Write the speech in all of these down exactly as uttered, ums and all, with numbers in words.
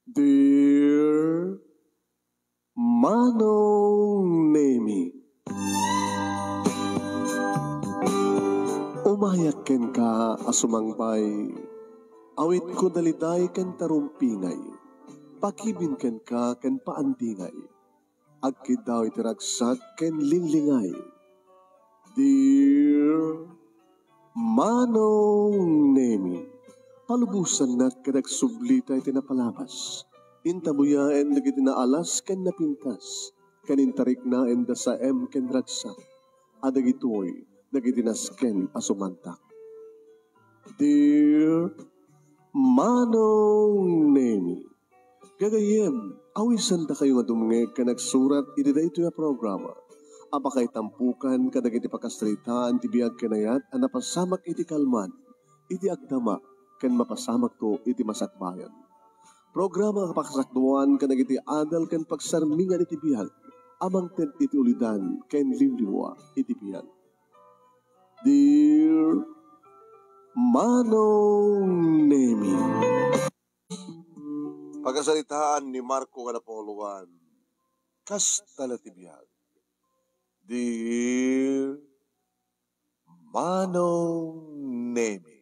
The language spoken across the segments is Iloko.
Dear Manong Nemi, umayak kenka a sumangpay, awitko daliday ken tarumpingay, pakibin kenka ken paandingay, agkiddaw iti ragsak ken linglingay. Dear Manong Nemi, palubosannak ket agsublita iti napalabas. Intabuyaen dagiti naalas ken napintas, ken intariknaen da saem ken ragsak, a dagitoy dagiti nasken a sumantak. Dear Manong Nemi, gagayyem, awisandakayo nga dumngeg ken agsurat iti daytoy a programa a pakaitampokan kadagiti pakasaritaan ti biag ken ayat a napasamak iti kalman, iti agdama, ken mapasamakto iti masakbayan. Programa a pakasakduan kadagiti adal ken pagsarmingan iti biag a mangted iti ulidan ken liwliwa iti biag. Dear Manong Nemi. Pakasaritaan ni Marco nga napulo. Kasta la ti biag. Dear Manong Nemi.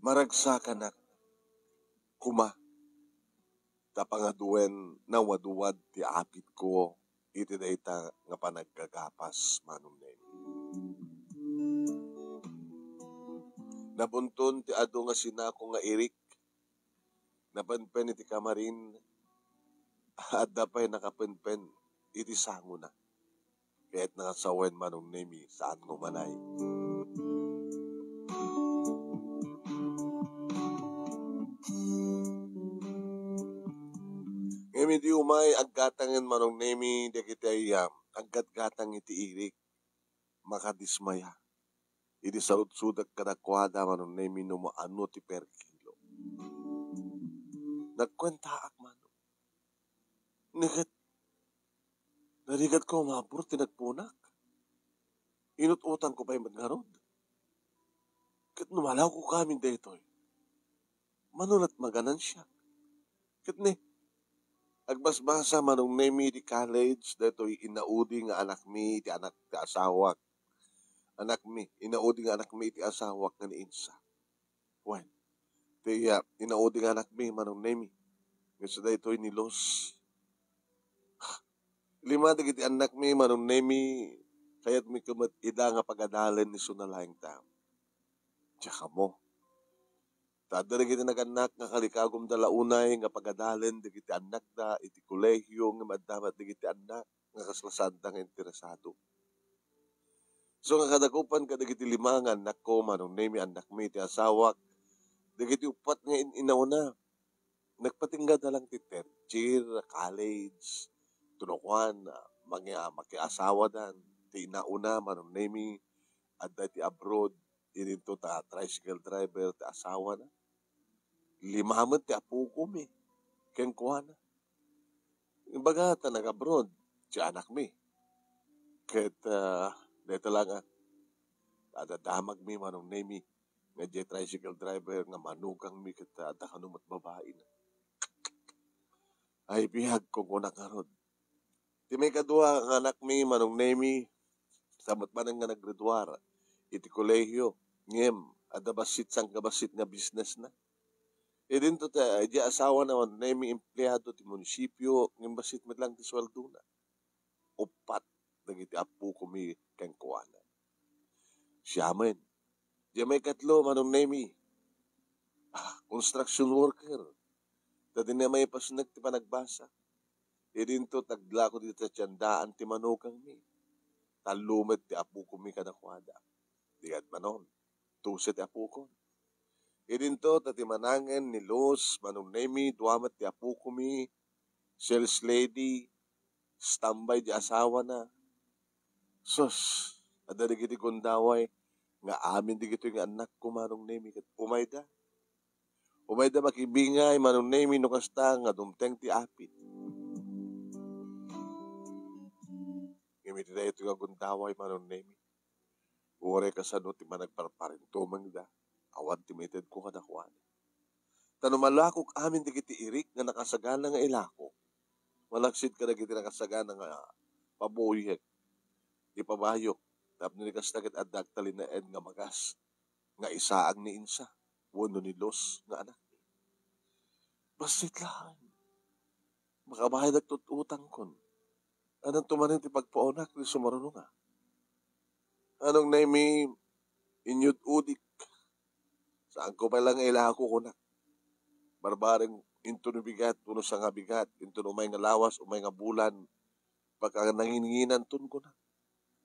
Maragsakanak koma ta pangaduenna wadwad ti apitko iti dayta nga panagkagapas, Manong Nemi. Nabunton ti adu nga sinako nga irik. Napenpen iti kamarin, adda pay nakapenpen iti sangona. Ket nakasawen, Manong Nemi, saan nga umanay. Ngem idi umay, aggatangen, Manong Nemi, dagiti ayyam, aggatgatang iti irik, makadismaya. Idi sarudsodek kadakuada, Manong Nemi, no maano ti per kilo. Nagkuentaak, Manong. Ni ket, narigat ko mabur ti nagpunak. Inut-utangko pay met ngarud. Ket no malawko kamin daytoy, mano lat maganansiak? Ket ni, agbasbasa, Manong Nemi, iti college, daytoy inaudi nga anakmi ti anak ti asawak. Anakmi, inaudi nga anakmi ti asawak nga ni Insa. Wen, ti, ah, inaudi nga anakmi, Manong Nemi, nga sa daytoy ni Luz. Lima dagiti annakmi, Manong Nemi, kayatmi ket met ida nga pagadalen isu nalaingta. Diak ammo. Ta adda dagiti nagannak nga kalikagumda la unay nga pagadalen dagiti annakda iti kolehio, ngem adda met dagiti annak nga kasla saanda nga interesado. So nga kadakupan kadagiti lima nga annakko, Manong Nemi, annakmi ti asawak, dagiti uppat nga in-inauna, nagpatingga da lang ti third year college, tunukuan, ah, mangi-, ah, makiasawadan. Ti inauna, Manong Nemi, adda iti abroad, idinto ta tricycle driver ti asawana. Lima met ti apokon kenkuana. Ibaga ta nag-abroad ti anakmi. Ket, ah, dayta la nga, adda damagmi, Manong Nemi, nga diay tricycle driver nga manugangmi ket, ah, adda kano met babaina. Ay, biag, kunkunak ngarud. Ti maikadua nga anakmi, Manong Nemi, sa met manen nga naggraduar iti kolehio, ngem adda bassit, sangkabassit nga businessna. Idinto ta, ah, diay asawana, Manong Nemi, empleado ti munisipio, ngem bassit met lang ti sueldona. Uppat dagiti appokomi kenkuana. Siamen, diay maikatlo, Manong Nemi, ah, construction worker. Ta dinay maipasnek ti panagbasa. Idinto, taglako dita ti tiendaan ti manugangmi. Tallo met ti appokomi kadakuada. Di kad manon, dose ti appokon. Idinto, ta ti manangen ni Luz, Manong Nemi, dua met ti appokomi, sales lady, standby diay asawana. Sus, adda dagiti gundaway nga amin dagitoy nga annakko, Manong Nemi, ket umayda. Umayda makibingay, Manong Nemi, no kasta nga dumteng ti apit. iti daytoy nga gundaway, Manong Nemi. Uray kasano ti managparparintumengda, awan ti maitedko kadakuada. Ta no malakok amin dagiti irik nga nakasagana nga ilakok, malaksid kadagiti nakasagana nga pabuyek, ipabayok, tapno di kasta ket adda agtalinaed nga bagas nga isaag ni Insa wenno ni Los nga anak. Bassit laeng. Makabayadak ti utangkon. Ananto manen ti pagpuonak ti sumaruno nga? Manong Nemi, inyud-udik. Saanko pay la nga ilako, kunak. Barbareng inton bigat, wenno sangabigat, inton umay nga lawas, umay nga bulan, pagka nanginginanton, kunak.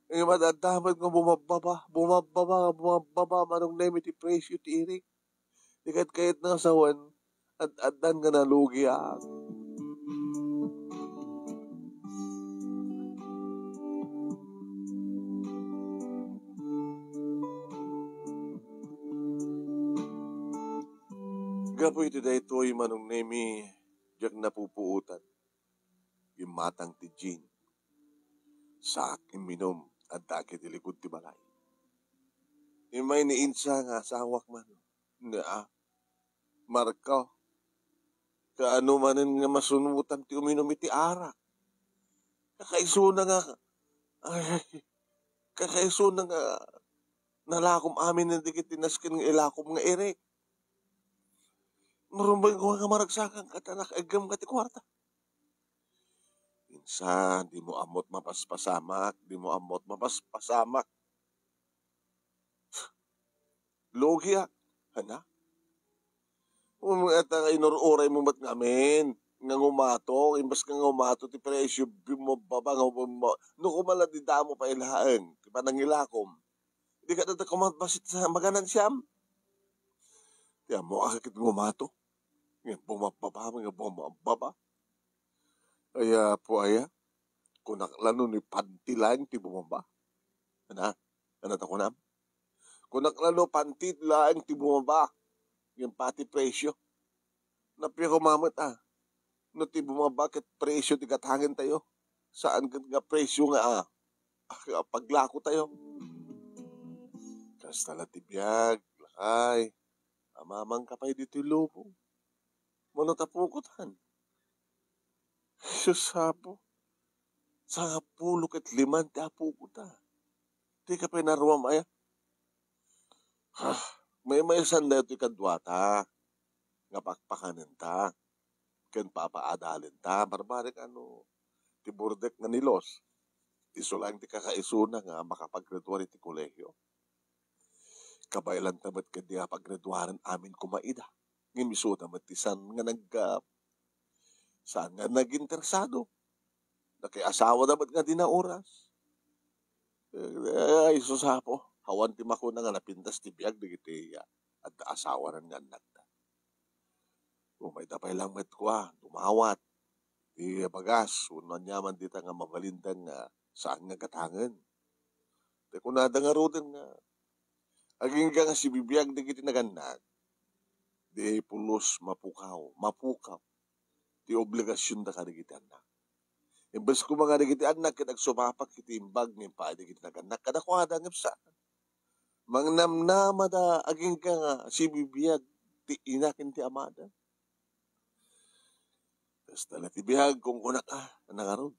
Ngem adda met nga bumabbaba, bumabbaba, bumabbaba, Manong Nemi, ti presyo ti irik. Di ket kayatna nga sawen, ad-addan nga nalugiak. Gapu iti daytoy, Manong Nemi, diak napupuotan. Gimmatang ti gin. Saak imminum, adda ket iti likod ti balay. Immay ni Insa nga asawak man. Nga, ah, Marco, kaano manen nga masunotam ti uminum iti arak? Kakaisuna nga, ay, kakaisuna nga nalakom amin dagiti nasken nga ilakom nga irik. Marumbeng ko nga maragsakan ket anak, eggem ka ti kuarta. Insa, di mo ammot mapaspasamak, di mo ammot mapaspasamak. Lugiak, ania? Umay ta nga inur-uray mo met ngamin, nga ngumato, imbes nga ngumato ti presyo, bumababa nga bumaba. No, kumala di damo pay laeng, ti panangilakom. Di ka dadda kumat basit sa maganan siyam. Ti ammo, agakit ngumato. Nga bumababa, nga bumababa. Aya po, aya. Kunak la no ni panti laeng ti bumaba. Ana? Ana ta kunam? Kunak la no panti laeng ti bumaba. Ngem pati presyo. Napia ko mamet, ah. No ti bumaba ket presyo ti gatangen tayo. Saan ket nga presyo nga, ah, ah, paglako tayo. Kasta la ti biag, lakay. Amamang ka pay ditoy lubong. Mano ta pukotan? Sus, Apo. Sangapulo ket liman ti apuko ta. Di ka pay naruam aya? Ha, maymaysan daytoy kaduata nga pakpakanen ta ken papaadalen ta, barbarek ano, ti burdek nga ni Los. Isu laeng ti kakaisuna nga makapaggraduar iti kolehio. Kabaelan ta met ket di a paggraduaren amin koma ida. Ngem isuda met ti saan nga nag-, ah, saan nga nag-interesado. Nakiasawa da met nga di na oras. Eh, ay, sus, Apo, awan ti makuna nga napintas ti biag dagiti, ah, adda asawanan nga annakda. Umayda pay lang met kua, dumawat ti bagas, wenno aniaman dita nga mabalinda nga saan nga gatangen. Ti kunada ngaruden nga, agingga nga sibibiag dagiti nagannak, di pulos mapukaw, mapukaw ti obligasionda kadagiti annak. Imbes koma nga dagiti annak ket agsumapak iti imbag nga impaay dagiti nagannak kadakuada, ngem saan. Mangnamnamada agingga nga sibibiag ti ina ken ti amada. Kasta la ti biag, kunkunak, a, nangarud.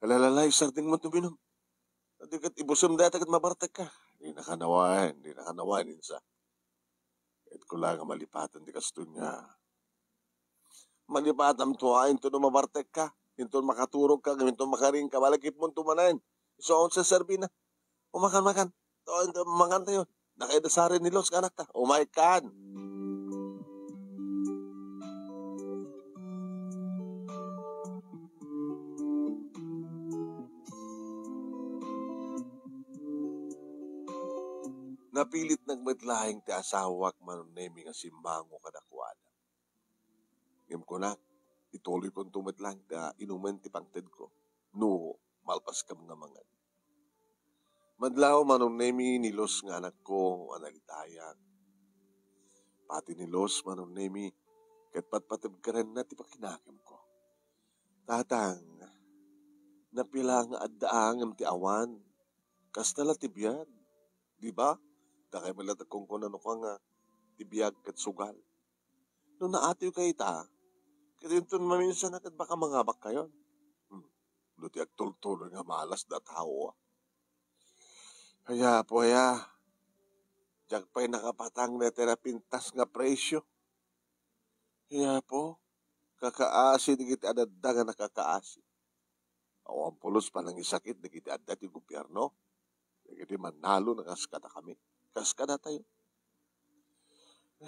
Alalalay, sardingmo ti uminum. Di ket ibusem dayta ket mabartekka. Di nakanawan, di nakanawan, insa. Ket kula nga malipatan ti kastoy nga. Malipatam to, a, inton no mabartekka, inton makaturogka, ngem inton makaringka, malagipmon to manen. Isu a unsa serbina. O makan, makan. To, inton mangan tayo. Nakaidasari ni Los nga anakta. Umaykan. Napilit nagmedlaeng ti asawak, Manong Nemi, nga simmango kadakuada. Ngem kunak, ituloykonto met lang ta inumen ti pangtedko no malpaskam nga mangan. Madlaw, Manong Nemi, ni Los nga anakko a nagdayag. Pati ni Los, Manong Nemi, ket patpateg kenenna ti pakinakemko. Tatang, Napila nga adda ngem ti awan. Kasta la ti biag, di ba? Dakay met latta kunkunano ka nga ti biag ket sugal. No naatiw kay ita, ket inton maminsan na ket baka mangabak kayon. Hmm. No ti agtultuloy nga malas da tao, ah. Aya po, aya. Diak pay nakapatang dayta napintas nga presyo. Aya po, kakaasi dagiti adda nga nakakaasi. Awan pulos panangisakit dagiti adda ti gobierno, dagiti mannalon a kas kadakami, kas kadatayo.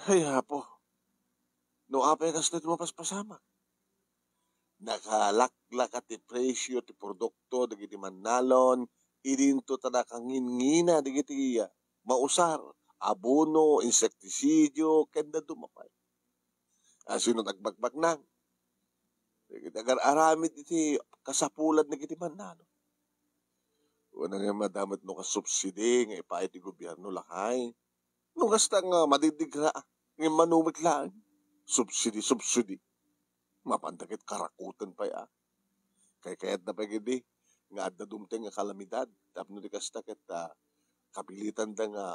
Ay, Apo, no apay kastoy ti mapaspasamak? Nakalaklaka ti presyo ti produkto dagiti mannalon, idinto ta nakangingina dagiti mausar, abono, insektisidio, ken dadduma pay. A, sino ti agbakbaknang? Dagiti agar-aramid iti kasapulan dagiti mannalon. Wen, nga madamot no kas subsidi nga ipaay ti gobierno, lakay. No kasta nga madidigra, ngem mano met laeng. Subsidi, subsidi. Mapanda ket karakutan pay, a. Kaykayatna pay ketdi nga adda dumteng nga kalamidad tapno di kasta ket, ah, kapilitanda nga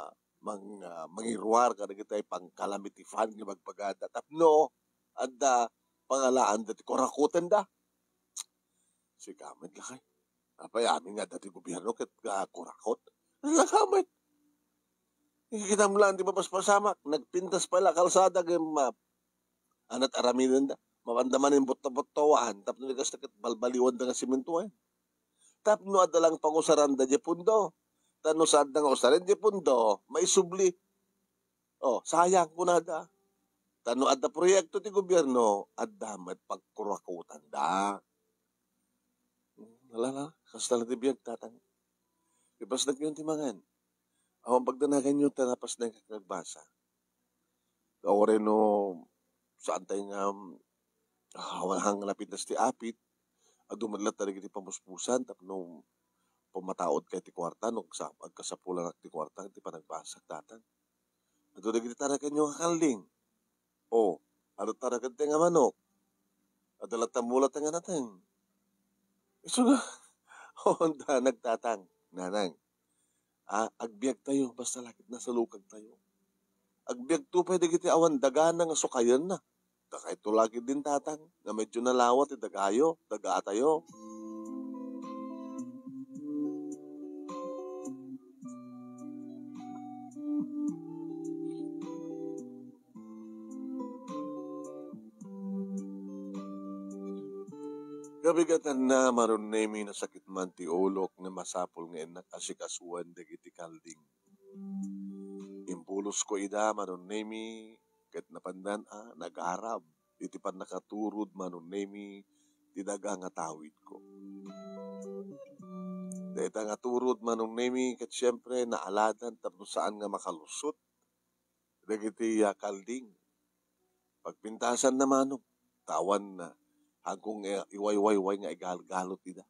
mang-, ah, mangiruar kadagiti pangkalamity fund nga ibagbagada tapno adda pangalaanda ti kurakotenda. Sika met lakay. Apay amin nga adda ti gobierno ket, ah, kurakot? Lakay met. Kitam lang ti mapaspasamak, nagpintas pay la kalsada ngem, ah, anat aramidenda. Mapanda manen butto-buttoan tapno di kasta ket balbaliwanda nga simentoen. Tapno adda lang pangusaranda diay pundo. Ta no saanda nga usaren diay pundo, maisubli. Oh, sayang kunada. Ta no adda proyekto ti gobierno, adda met pagkurakotanda. Hmm, ala, ala, kasta la ti biag, tatang. Ipasnekyon ti mangan. Awan pagdanaganyo ta napasnek nga agbasa. Uray no saan tayo nga, ah, awan hang napintas ti apit, adu met latta dagiti pamuspusan tapno pumataod kay ti kuarta no agsa-, agkasapulanak ti kuarta ti panagbasak, tatang. Adu dagiti tarakenyo nga kalding. O, adu taraken tayo nga manok. Adda latta mula tayo nga nateng. Isu nga, o, anda, nagtatang, nanang. Ah, agbiag tayo, basta lakit nasalukag tayo. Agbiag to pay dagiti awan dagana nga sukayenna. Dakayto lakit din tatang, nga medyo nalawa ti dagayo, daga tayo. Kabigatanna, Manong Nemi, nasakit man ti ulok nga masapul nga innak asikasuan dagiti kalding. Impulosko ida, Manong Nemi, ket napandan a nagarab iti pannakaturod, Manong Nemi, ti daga nga tawidko. Dayta nga turod, Manong Nemi, ket siempre naaladan tapno saan nga makalusot dagiti, ah, kalding. Pagpintasanna, manong, ta awan, ah, haggong, eh, iwaywayway nga igalgalot ida.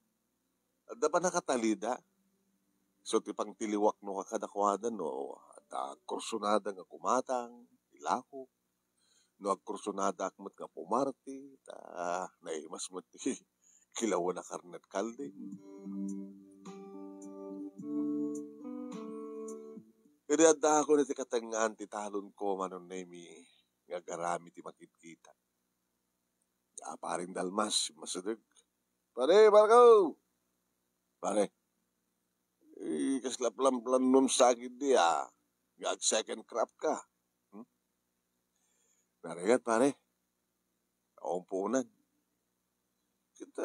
Adda pay nakatalida. So, ti pangtiliwak no kadakuada no adda agkursunada nga gumatang, ilako. No agkursunadak met nga pumarti, ta naimas met ti kilawen a karnet kalding. Idi addaakon iti katengngaan ti talonko, Manong Nemi, nga agarami ti makitkitak. A, Paring Dalmas, simmasideg. "Pare, Marco!" "Pare, eh, kasla plan-planom sa ketdi, a, nga ag-second crop ka? Hmm?" "Narigat, pare. Awan puonan. Kita,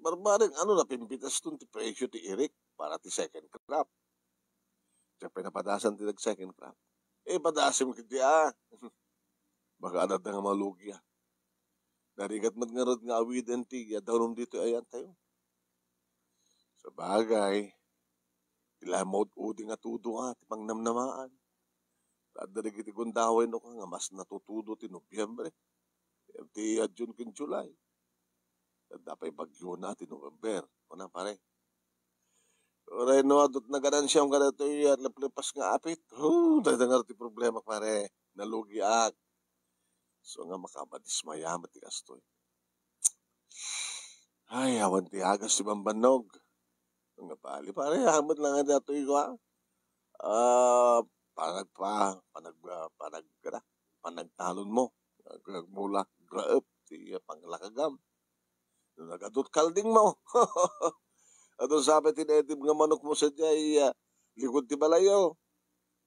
barbareng ano, napimpitaston ti presyo ti irik para ti second crop. Diak pay napadasan ti nag-second crop." "Eh, padasem ketdi, a. Baka adda nga malugi, a. Narigat met ngarud nga awiden ti, ah, danum ditoy ayantayo." "Sabagay, ti la maud-udi nga tudo, a, ti pangnamnamaan. Ta adda dagiti gundaway no ka nga mas natutudo ti Nobiembre ken ti, ah, June ken July. Adda pay bagyona ti November." Kuna, pare. "Uray no, adut naganansiam kadatoy, ah, leplepas nga apit. Huh, dayta ngarud ti problema, pare. Nalugiak." So nga makamadismaya met ti kastoy. Ay, awan ti agas ti bambannog. Nga pali, pare, amet lang nga datoy ko, ha? Ah, panag-, pa-, panag-, ah, panag-, kada, panagtalon mo. Nagmula, graep, ti, ah, panglakagam. Nagadut kalding mo. Adun sa ti native nga manok mo sa jay, ah, likod ti balayo.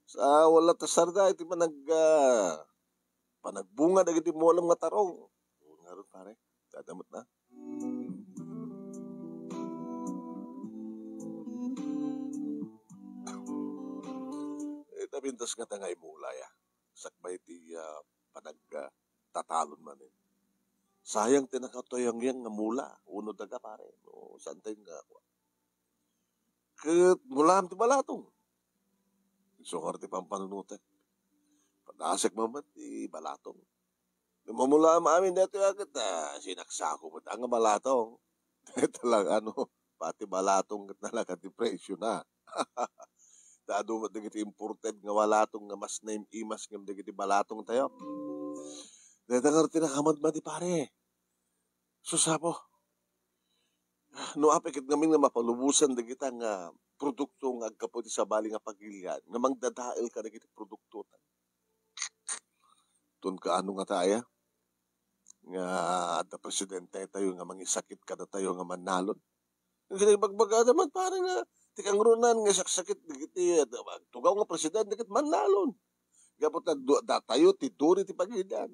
Sa wala ta sarda, iti panag-, ah, panagbunga dagiti mulam nga tarong. Ngarud, pare, dadamot na. Eh, napintas nga ta nga imula, ya. Sakbay ti, ah, panag-, ah, tatalon manen. Sayang ti nakatuyangyang nga mula. Uno daga, pare. No, saan tayo nga, ket mulaam ti balatong. Isu ngarud ti pampanunotek. Padasek man met ti balatong. No mamulaam amin daytoy a ket, ah, sinaksako met nga balatong. Dayta lang, ano, pati balatong ket nalakat ti presyo na. Ta adu met dagiti imported nga balatong nga mas naimas ngem dagiti balatong tayo. Dayta ngarud ti nakamadmadi, pare. Sus, Apo. No apay ket ngamin nga mapalubosan dagita nga produkto nga aggapu iti sabali nga pagilian nga mangdadael kadagiti produkto. Ton kaano nga taya nga adda presidente tayo nga mangisakit kadatayo nga mannalon. Nga ibagbagada man, pare, nga ti kangrunan nga isaksakit dagiti, ah, agtugaw nga presidente ket mannalon. Gapu ta du-, datayo ti duri ti pagilian.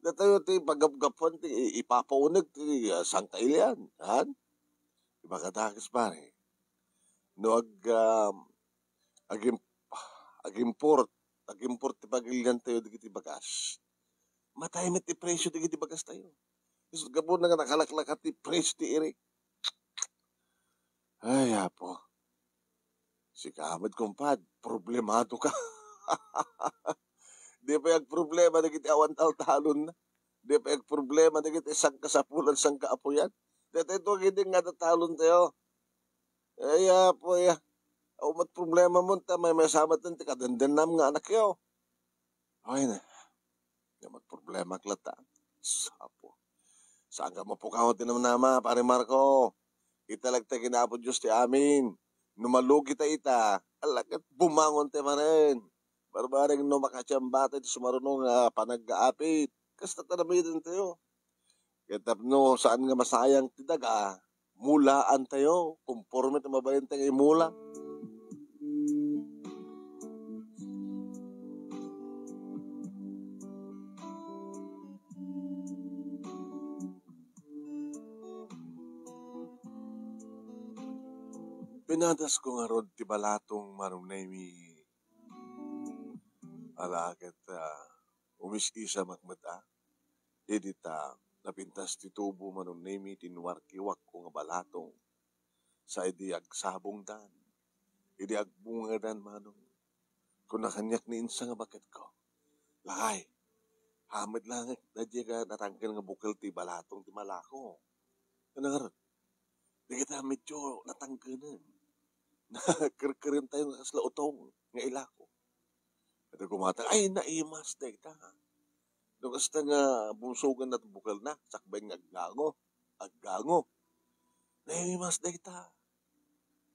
Datayo ti paggapgapuan ti i-, ipapauneg ti, ah, sangkailian, han? Ibaga dakes, pare. No ag-, um, agim-, agimport, agimport ti pagilian tayo dagiti bagas, matay met ti presyo dagiti bagas tayo. Is gapu na nga nakalaklakat ti presyo ti irik. Ay, Apo. Sika met, kumpad, problemado ka. Di pay agproblema dagiti awan taltalon. Di pay agproblema dagiti sangkasapulan, sangkaapuyan. Daytoy to, gidi nga talon tayo. Ay, Apo, ya. Awan met problema mo, ta may, may samat ti kadendennam nga anakyo. Ay, na. Nga magproblema ak latta. Sapo. Saan ka mapukaw ti namnama, Pare Marco? Ita lang ta ken Apo Dios ti amin. No malugi ta ita, ala ket bumangon ti manen. Barbareng no makatiamba ta iti sumaruno nga panaggaapit. Kasta ta namiden tayo. Ket tapno saan nga masayang ti daga, mulaan tayo, konforme ti mabalin tayo nga imula. Pinadas ko ngarud ti balatong Manong Nemy. Ala ket, ah, umis-isamak met, ah. Idi ta napintas ti tubo, Manong Nemy, ti nuarkiwakko nga balatong. Sa idi agsabongdan, idi agbungadan, Manong, kuna kaniak ni insa nga baketko, "Lakay, amet lang daydiay nga natangken nga bukel ti balatong ti malako." Kuna ngarud, dagita medyo natangkenen. Nakerkeren tayo nga kasla utong nga ilako. Ket kumatang, ay, naimas dayta. No kasta nga bumsugan na ti bukel na, sakbay nga aggango, aggango. Naimas dayta.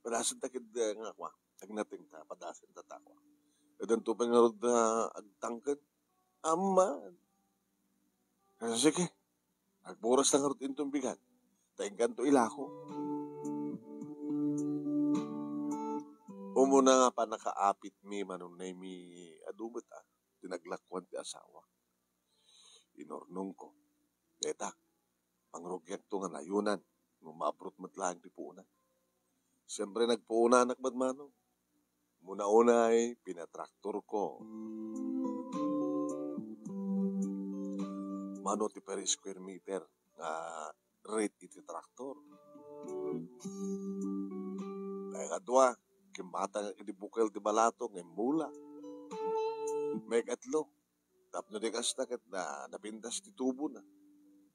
Padasen ta ket, eh, nga, kwa, agnateng ta, padasen ta ta, kwa. Ket adda pay ngarud nga agtangken. Amman. Ah, sige. Agburas ta ngarud inton bigat. Ta inkanto ilako. Umuna nga pannakaapitmi, Manong Nemy, adu met, ah, ti naglakuan ti asawa. Inurnongko. Dayta, pangrugiakto nga nayonan, no maabrot met laeng ti puonan. Siempre, nagpuonanak met, Manong. Muna unay, pinatraktorko. Mano ti per square meter nga rate iti traktor. Maikadua, kimmatangak iti bukel ti balatong nga immula. Maikatlo, tapno di kasta ket na, napintas ti tubona.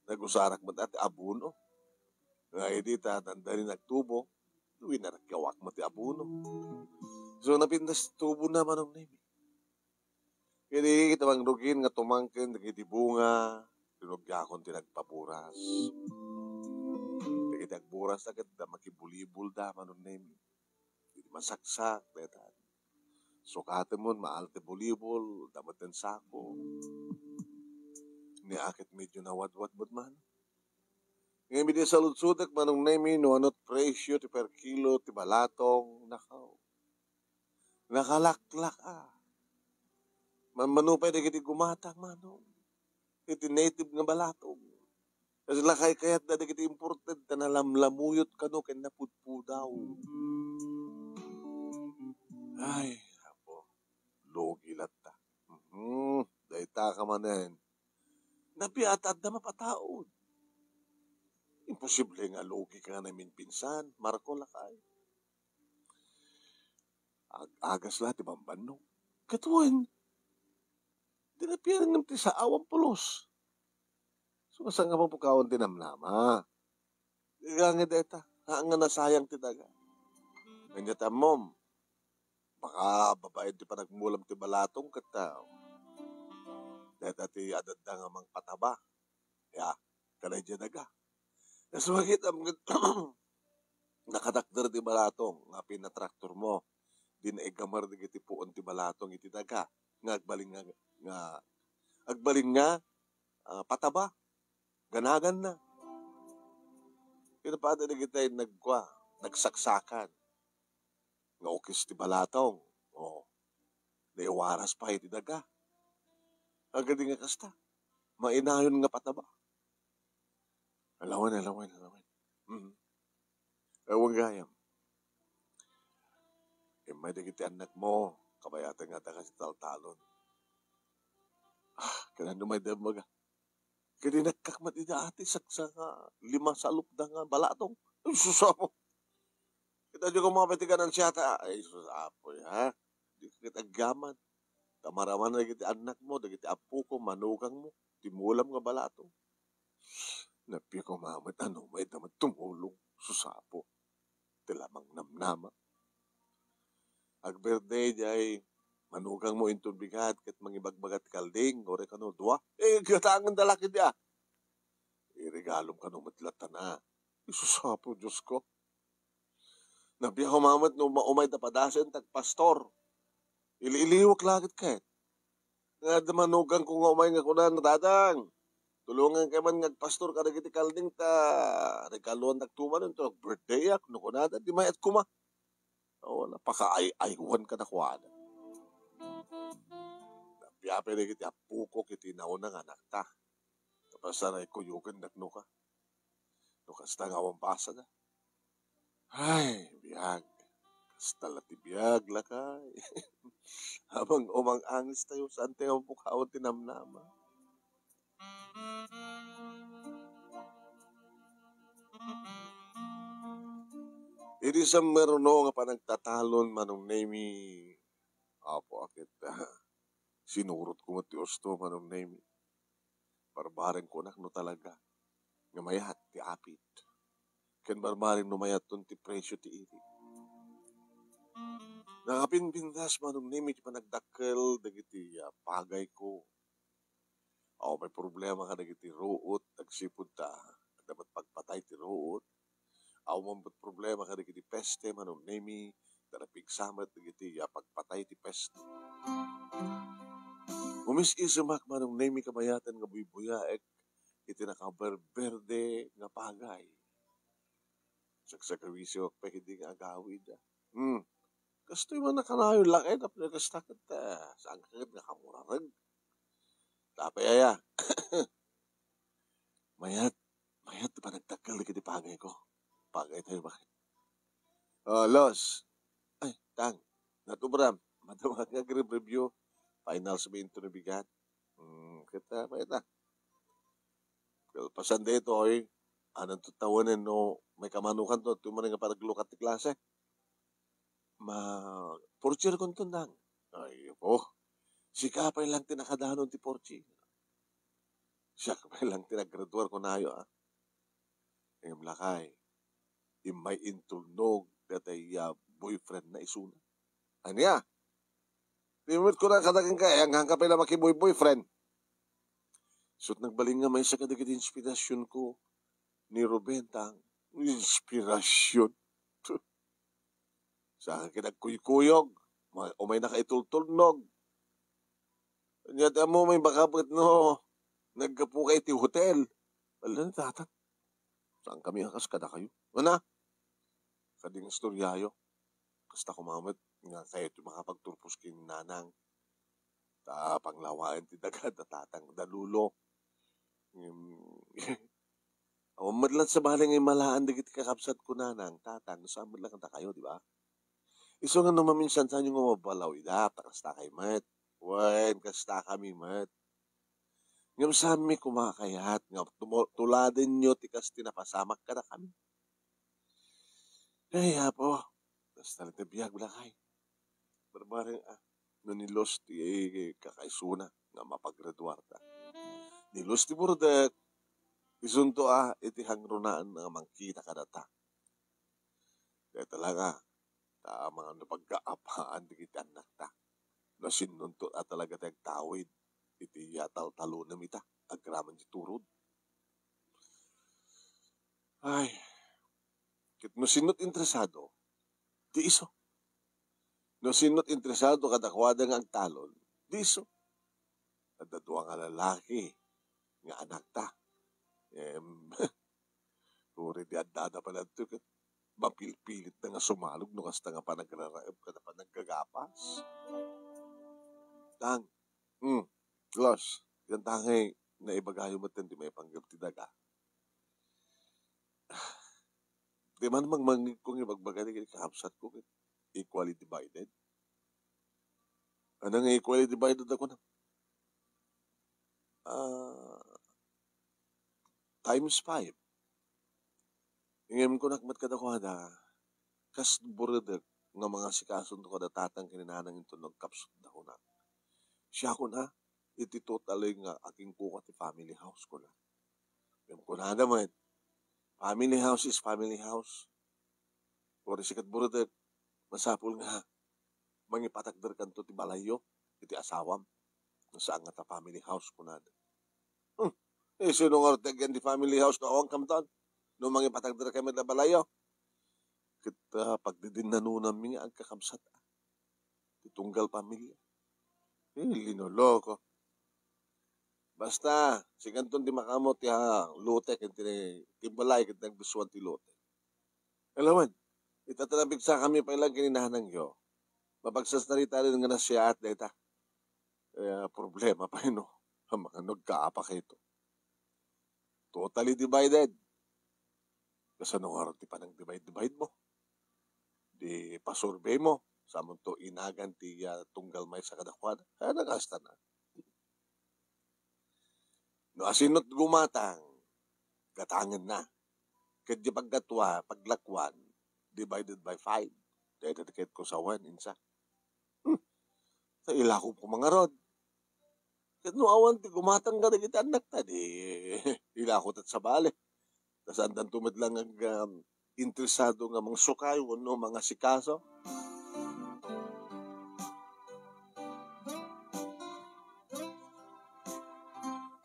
Nagusarak met ti abono. Nga idi ta dandani nagtubo, winarkiwak met ti abono. So, napintas ti tubona, Manong Nemy. Idi ita mangrugin nga tumangken dagiti bunga, rinugiakon ti nagpaburas. Oras na ket da makibolibol da, Manong Nemi. Di masaksak, dayta. Sukaten mo, maal ti bolibol, da met ti sako. Ni aket medyo nawadwad met man. Ngayon, di saludsodek, Manong Nemi, no ano ti presyo ti per kilo ti balatong, nakaw. Nakalaklak, a. Manmano pay dagiti gumatang, Manong. Iti native nga balatong. Kas lakay kayat da dagiti imported, ta nalamlamuyot kano ken napudpudaw. Ay, apo. Lugi latta. Mhm. Dayta ka manen. Nabiat adda mapataud. Imposible nga lugi ka nga naminpinsan, Marco lakay. Ag-agas la ti bambanno. Ket wen, di napian ngem ti saawan pulos. So, saan nga mapukawan ti namnama? Igangit dayta, haan nga nasayang ti daga. Kanya tammom, baka babaen ti panagmulam ti balatong ket, ah, dayta ti adda nga mangpataba. Ya, kada diay daga. Kas makita mo, nakatakder ti balatong nga pinatraktor mo, di naigamar dagiti puon ti balatong iti daga, nga agbalin nga, nga agbalin nga, ah, pataba, ganaganna. Kinapati dagiti nagkua, nagsaksakan. Nga ukis ti balatong. O, naiwaras pay ti daga. Agadi nga kasta, mainayon nga pataba. Alawen, alawen, alawen. Mhm. Awan gayam. Immay dagiti annakmo, kabayatan nga adda kasi taltalon. Ah, kailan no may damag, ah. Kadi nagkakmat ida ati, saksa nga lima salupda nga balatong. Ay, sus, apo. Kita di ko mga pati ka ng siyata. Ay, sus, apo, ha? Di ka kita agyaman. Tamaraman na dagiti annakmo, dagiti apoko, manugangmo, ti mulam nga balatong. Napia ko mamet, ano, may damat tumulong. Sus, apo. Ti lamang namnama. Agbirthday, jay manugangmo inton bigat ket mangibagbaga ti kalding, uray kano dua. Eh, gatangen da la ketdi, ah. Iregalom kano met latta na. Isus, apo, Diosko. Nabiag ko mamet no uma-, umay da padasen ti agpastor. Ili-iliwek la ket ket. Nga adda manugangko nga umay nga kunana, "Dadang, tulonganka man nga agpastor kadagiti kalding ta regaluandak tuman inton birthday-ak," no kunada, di mayat koma. O, napakaay-aywan kadakuada. Napiapay dagiti apokok iti nauna nga anakta. Tapos na ikuyogan dakno ka. No kasta nga awan basada. Ay, biag. Kasta la ti biag, lakay. Habang umang-angis tayo, saan tayo mapukawan ti namnama? Idi sa meruno nga panagtatalon, Manong Nemi, apo, akit, sinurot ko met ti usto, Manong Nemi. Barbareng kunak no talaga nga mayat ti apit. Ken barbareng no mayatton ti presyo ti irik. Nakapinpintas, Manong Nemi, ti panagdakkel dagiti, ah, pagayko. Awan pay problema kadagiti ruot, agsipud ta adda met pagpatay ti ruot. Awan met problema kadagiti peste, Manong Nemi, ta napigsa met dagiti, ah, pagpatay ti peste. Umis-isemak, Manong Nemi, kabayatan nga buybuyaek iti nakaberberde nga pagay. Sagsagawisiwak pay idi nga agawid, ah. Hmm. Kastoy man a kanayon lakay, tapno kasta ket, ah, saan ka ket nga kamurareg? Tapay aya. Mayat, mayat ti panagdakkel dagiti pagayko. Pagay tayo, bakit? Oh, Los. Ay, Tang. Natubram. Madama nga agreview. Finals mi into ni bigat. Hmm, kita, mayat, ah. Kalpasan daytoy, anan to tawanen no may kamanukan to, ito man nga panaglukat ti klase. Ma-, porcher kunto nang. Ay, oh. Sika pay lang ti nakadanon ti porcher. Siak pay lang ti naggraduar kunayo, ah. Ngem lakay, immay intulnog dayta, ah, boyfriend na isuna. Ania? Di met kuna kadakenka, eh, angka pay la makiboy-boyfriend. Isut' nagbalin nga maysa kadagiti inspirasionko ni Ruben Tang, Inspirasyon. Saan ka nagkuykuyog? Ma-, umay nakaitultulnog. Nya, ti ammo, may baka ket no, naggapu kay ti hotel. Ala, Tatang. Saan kami a kas kadakayo? Ana? Kading istoryayo. Kasta koma met nga kayo ti makapagturpos ken Nanang. Ta panglawaen ti daga da Tatang, da Lolo. Ngem, awan met laeng sabali nga immalaan dagiti kakabsatko, Nanang, Tatang, no saan met laeng kadakayo, di ba? Isu nga no maminsan, saanyo nga mabalaw ida, ta kasta kay met. Wen, kasta kami met. Ngem saanmi koma a kayat nga tumo-, tuladenyo ti kas ti napasamak kadakami. Ay, Apo, kasta ti biag, lakay. Barbareng, ah, no ni Los ti kakaisuna nga mapagraduarda. Ni Los ti Burdek, isunto, ah, iti hangrunaan nga mangkita kadata. Dayta la nga, ta amangan no pagkaapaan dagiti annakta. Nasinnunto a talaga ti agtawid iti, ah, taltalonem ita, agraman ti turod. Ay, ket no sinno ti interesado, di isu. No sinno ti interesado kadakuada nga agtalon, di isu. Adda dua nga lalaki nga anakta. Em, Uray di addada pay laeng ket mapilpilitda nga sumalog no kasta nga panagraraem ken panaggagapas. Tang, hmm, Los, yan tangay naibagayo met ti maipanggep ti daga. Di man mangmangngegko nga ibagbaga dagiti kakabsatko ket equally divided. Ano nga equally divided ako na? Ah, times five. Ngem kunak met kadakuada, kas buredek nga mangasikaso kada tatang ken nanang inton nagkapsutda kunak. Siak kuna, iti totally nga agingkuka ti family house kuna. Ngem kunada met, family house is family house. Uray sika ket buredek, masapul nga mangipatakderkanto ti balayyo iti asawam. Saan nga ta family house, kunada. Hmm. Eh, sino nga ti agyan ti family house no awan kamtan? No mangipatakder kami iti balayyo. Ket, ah, pagdidinnanonami nga agkakabsat, ah, ti tunggal pamilya. Eh, linoloko. Basta, sikanton ti makaammo ti, ah, lote ken ti, ti balay ket nagdusuan ti lote. Alawen, ita ta napigsakami pay laeng ken ni nanangyo. Mapagsasaritaen nga nasiaat dayta. Eh, problema pay no, amangan no agkaapa kayto. Totally divided. Kasano ngarud ti panang-divide-divide mo? Di pasurvey mo, samonto inagan ti, ah, tunggal maysa kadakuada. Ay, nagasta na. No asino ti gumatang, gatangenna. Ket di paggatua-, paglakuan, divided by five. Dayta ti ket ko sawen, insa. Hmm. Ta ilako ko mangarod. Ket no awan ti gumatang kadagiti annakta, di ilako tat sabali. Ta saandanto met laeng ag-, um, interesado nga mangsukay wenno mangasikaso.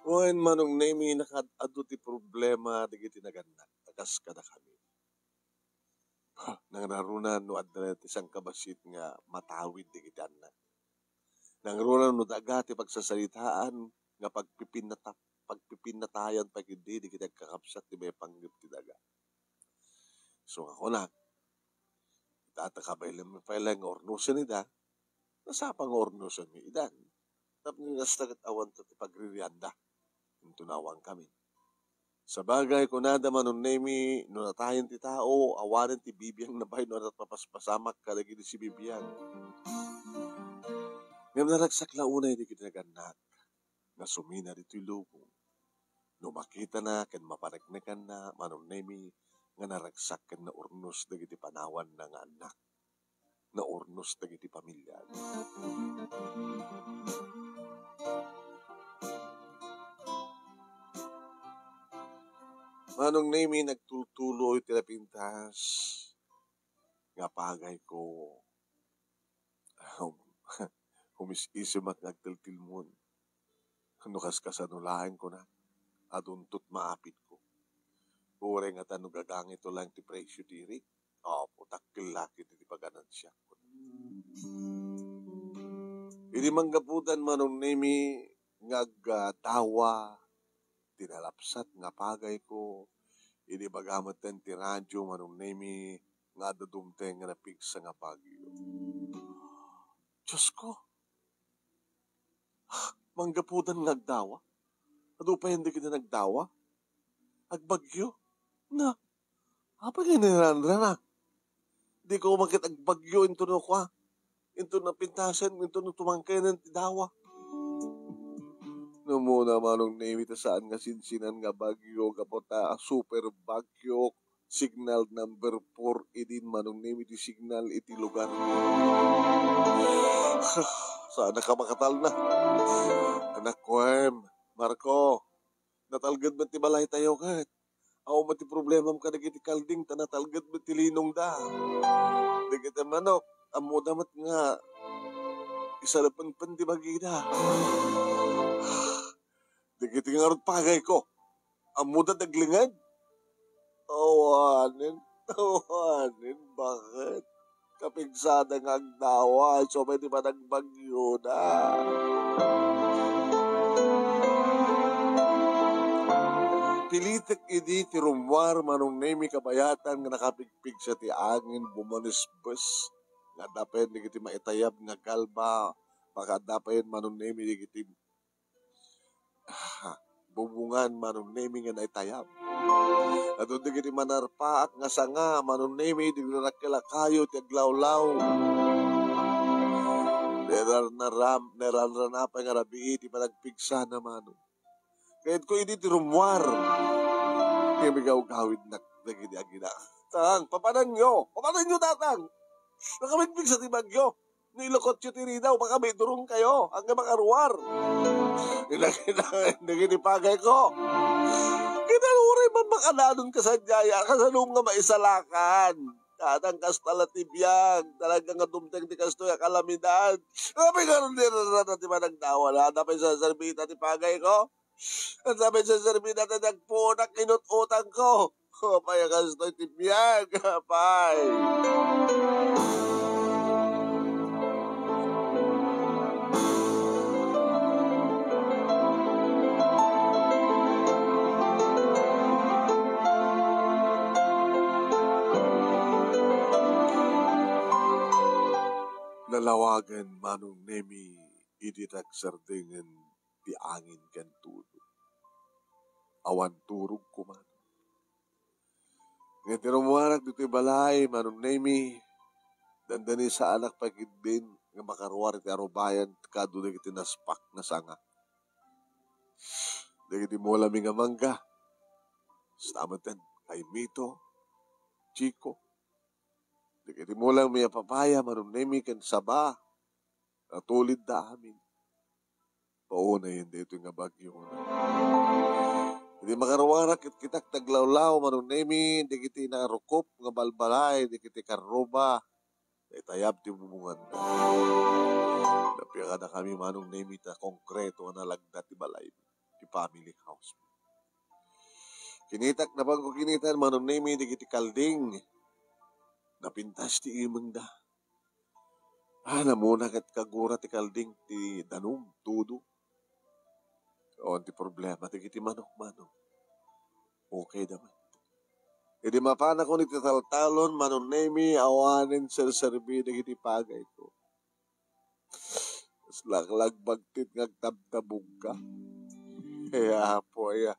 Wen, Manong Nemi, nakaad-adu ti problema dagiti nagannak, ta kas kadakami. Nangraruna no adda ti sangkabassit nga matawid dagiti annak. Nangruna no daga ti pagsasaritaan nga pagpipinnata-, pagpipinnatayan pay ketdi dagiti agkakabsat ti maipanggep ti daga. So, nga kunak, ita ta kabaelanmi pay laeng nga urnosen ida, nasapa nga urnosenmi ida. Tapno kasta ket awan ti pagririanda. Inton awan kami. Sabagay, kunada, Manong Nemi, no natayen ti tao, awanen ti bibiangna pay no adda ti mapaspasamak kadagiti sibibiag. Ngem naragsak la unay dagiti nagannak nga sumina ditoy lubong. No makitana ken mapaneknekanna, Manong Nemi, nga naragsak ken naurnos dagiti panawanna nga annak, naurnos dagiti pamiliana. Manong Nemi, nagtultuloy ti napintas nga pagayko. Um, umis-isimak nga agtiltilmon. No kaskasano laeng kunak, adunto ti maapitko. Uray ngata no gagangito lang ti presyo diri. Apo, dakkel la ketdi ti paganansiak. Idi manggaputan, Manong Nemi, nga agdawa ti nalapsat nga pagayko, idi baga metten ti radio, Manong Nemi, nga adda dumteng nga napigsa nga bagyo. Diosko! Manggaputan nga agdawa? Adu payen dagiti nagdawa? Agbagyo? Na, apay nga naranrana? Diko man ket agbagyo intono kua, intono napintasen, intono tumangkenen ti dawa. Namuna, Manong Nemi, ta saan nga sinsinan nga bagyo, gapu ta super bagyo, signal number four idin, Manong Nemi, ti signal iti lugar. Saan ka makatalna? Anak ko, em, Marco, natalged met ti balaytayo ket. Awan met ti problemam kadagiti kalding ta natalged met ti linongda. Dagiti manok, ammoda met nga isalpenpen ti bagida. Dagiti ngarud pagayko, ammoda daglinged. Awanen, awanen, baket? Kapigsada nga agdawa, isu pay ti panagbagyona. Pilitek idi ti rummuar, Manong Nemi, kabayatan nga nakapigpigsa ti angin, bumanesbes. Nga adda payen dagiti maitayab nga galba, baka adda payen, Manong Nemi, dagiti Ah, bubungan, Manong Nemi, nga naitayab. Adun dagiti manarpaak nga sanga, Manong Nemi, dagiti dakkel a kayo ti aglawlaw. Nararnaram-, naranrana pay nga rabii ti panagpigsana, Manong. Kayatko idi ti rummuar. Kaya migawgawidnak dagiti agina. Tang, papananyo! Papananyo, Tatang! Nakapigpigsa ti bagyo. No ilukotyo ti ridaw, baka maidurongkayo. Ania makaruar? Inaginaen dagiti pagayko. Kinaluray man makananon kasadiay, kasano nga maisalakan. Tatang, kasta la ti biag, talaga nga dumteng ti kastoy a kalamidad. Apay ngarud ti rarana ti managdawa, adda pay saserbita ti pagayko? Adda pay saserbita ti nagpunak, inut-utangko. Apay a kastoy ti biag, apay? Nalawagen, Manong Nemi, idi nagsardengen ti angin ken tudo. Awan turog koma. Ngem ti rummuarak ditoy balay, Manong Nemi, dandanisaanak pay ketdin nga makaruar iti arubayan kado dagiti naspak nga sanga. Dagiti mulami nga mangga, kasta metten, kaimito, chiko. Dagiti mulami a papaya, Manong Nemi, ken saba, natulidda amin. Paunayen daytoy nga bagyo. Idi makaruarak, kitkitak ti aglawlaw, Manong Nemi, dagiti narukop nga balbalay, dagiti karruba, naitayab ti bubungan. Napiakadakami, Manong Nemi, ta konkreto nga nalagda ti balay, ti family house. Kinitak, napanko kinitan, Manong Nemi, dagiti kalding. Napintas ti imengda. Ah, namuna ket kagura ti kalding ti danum, tudo. Awan ti problema dagiti manok, Manong. Okay da met. Idi mapanakon iti taltalon, Manong Nemi, awanen serserbi dagiti pagayko. Kas laklagbagtit nga agtabtabugka. Ay, Apo, aya.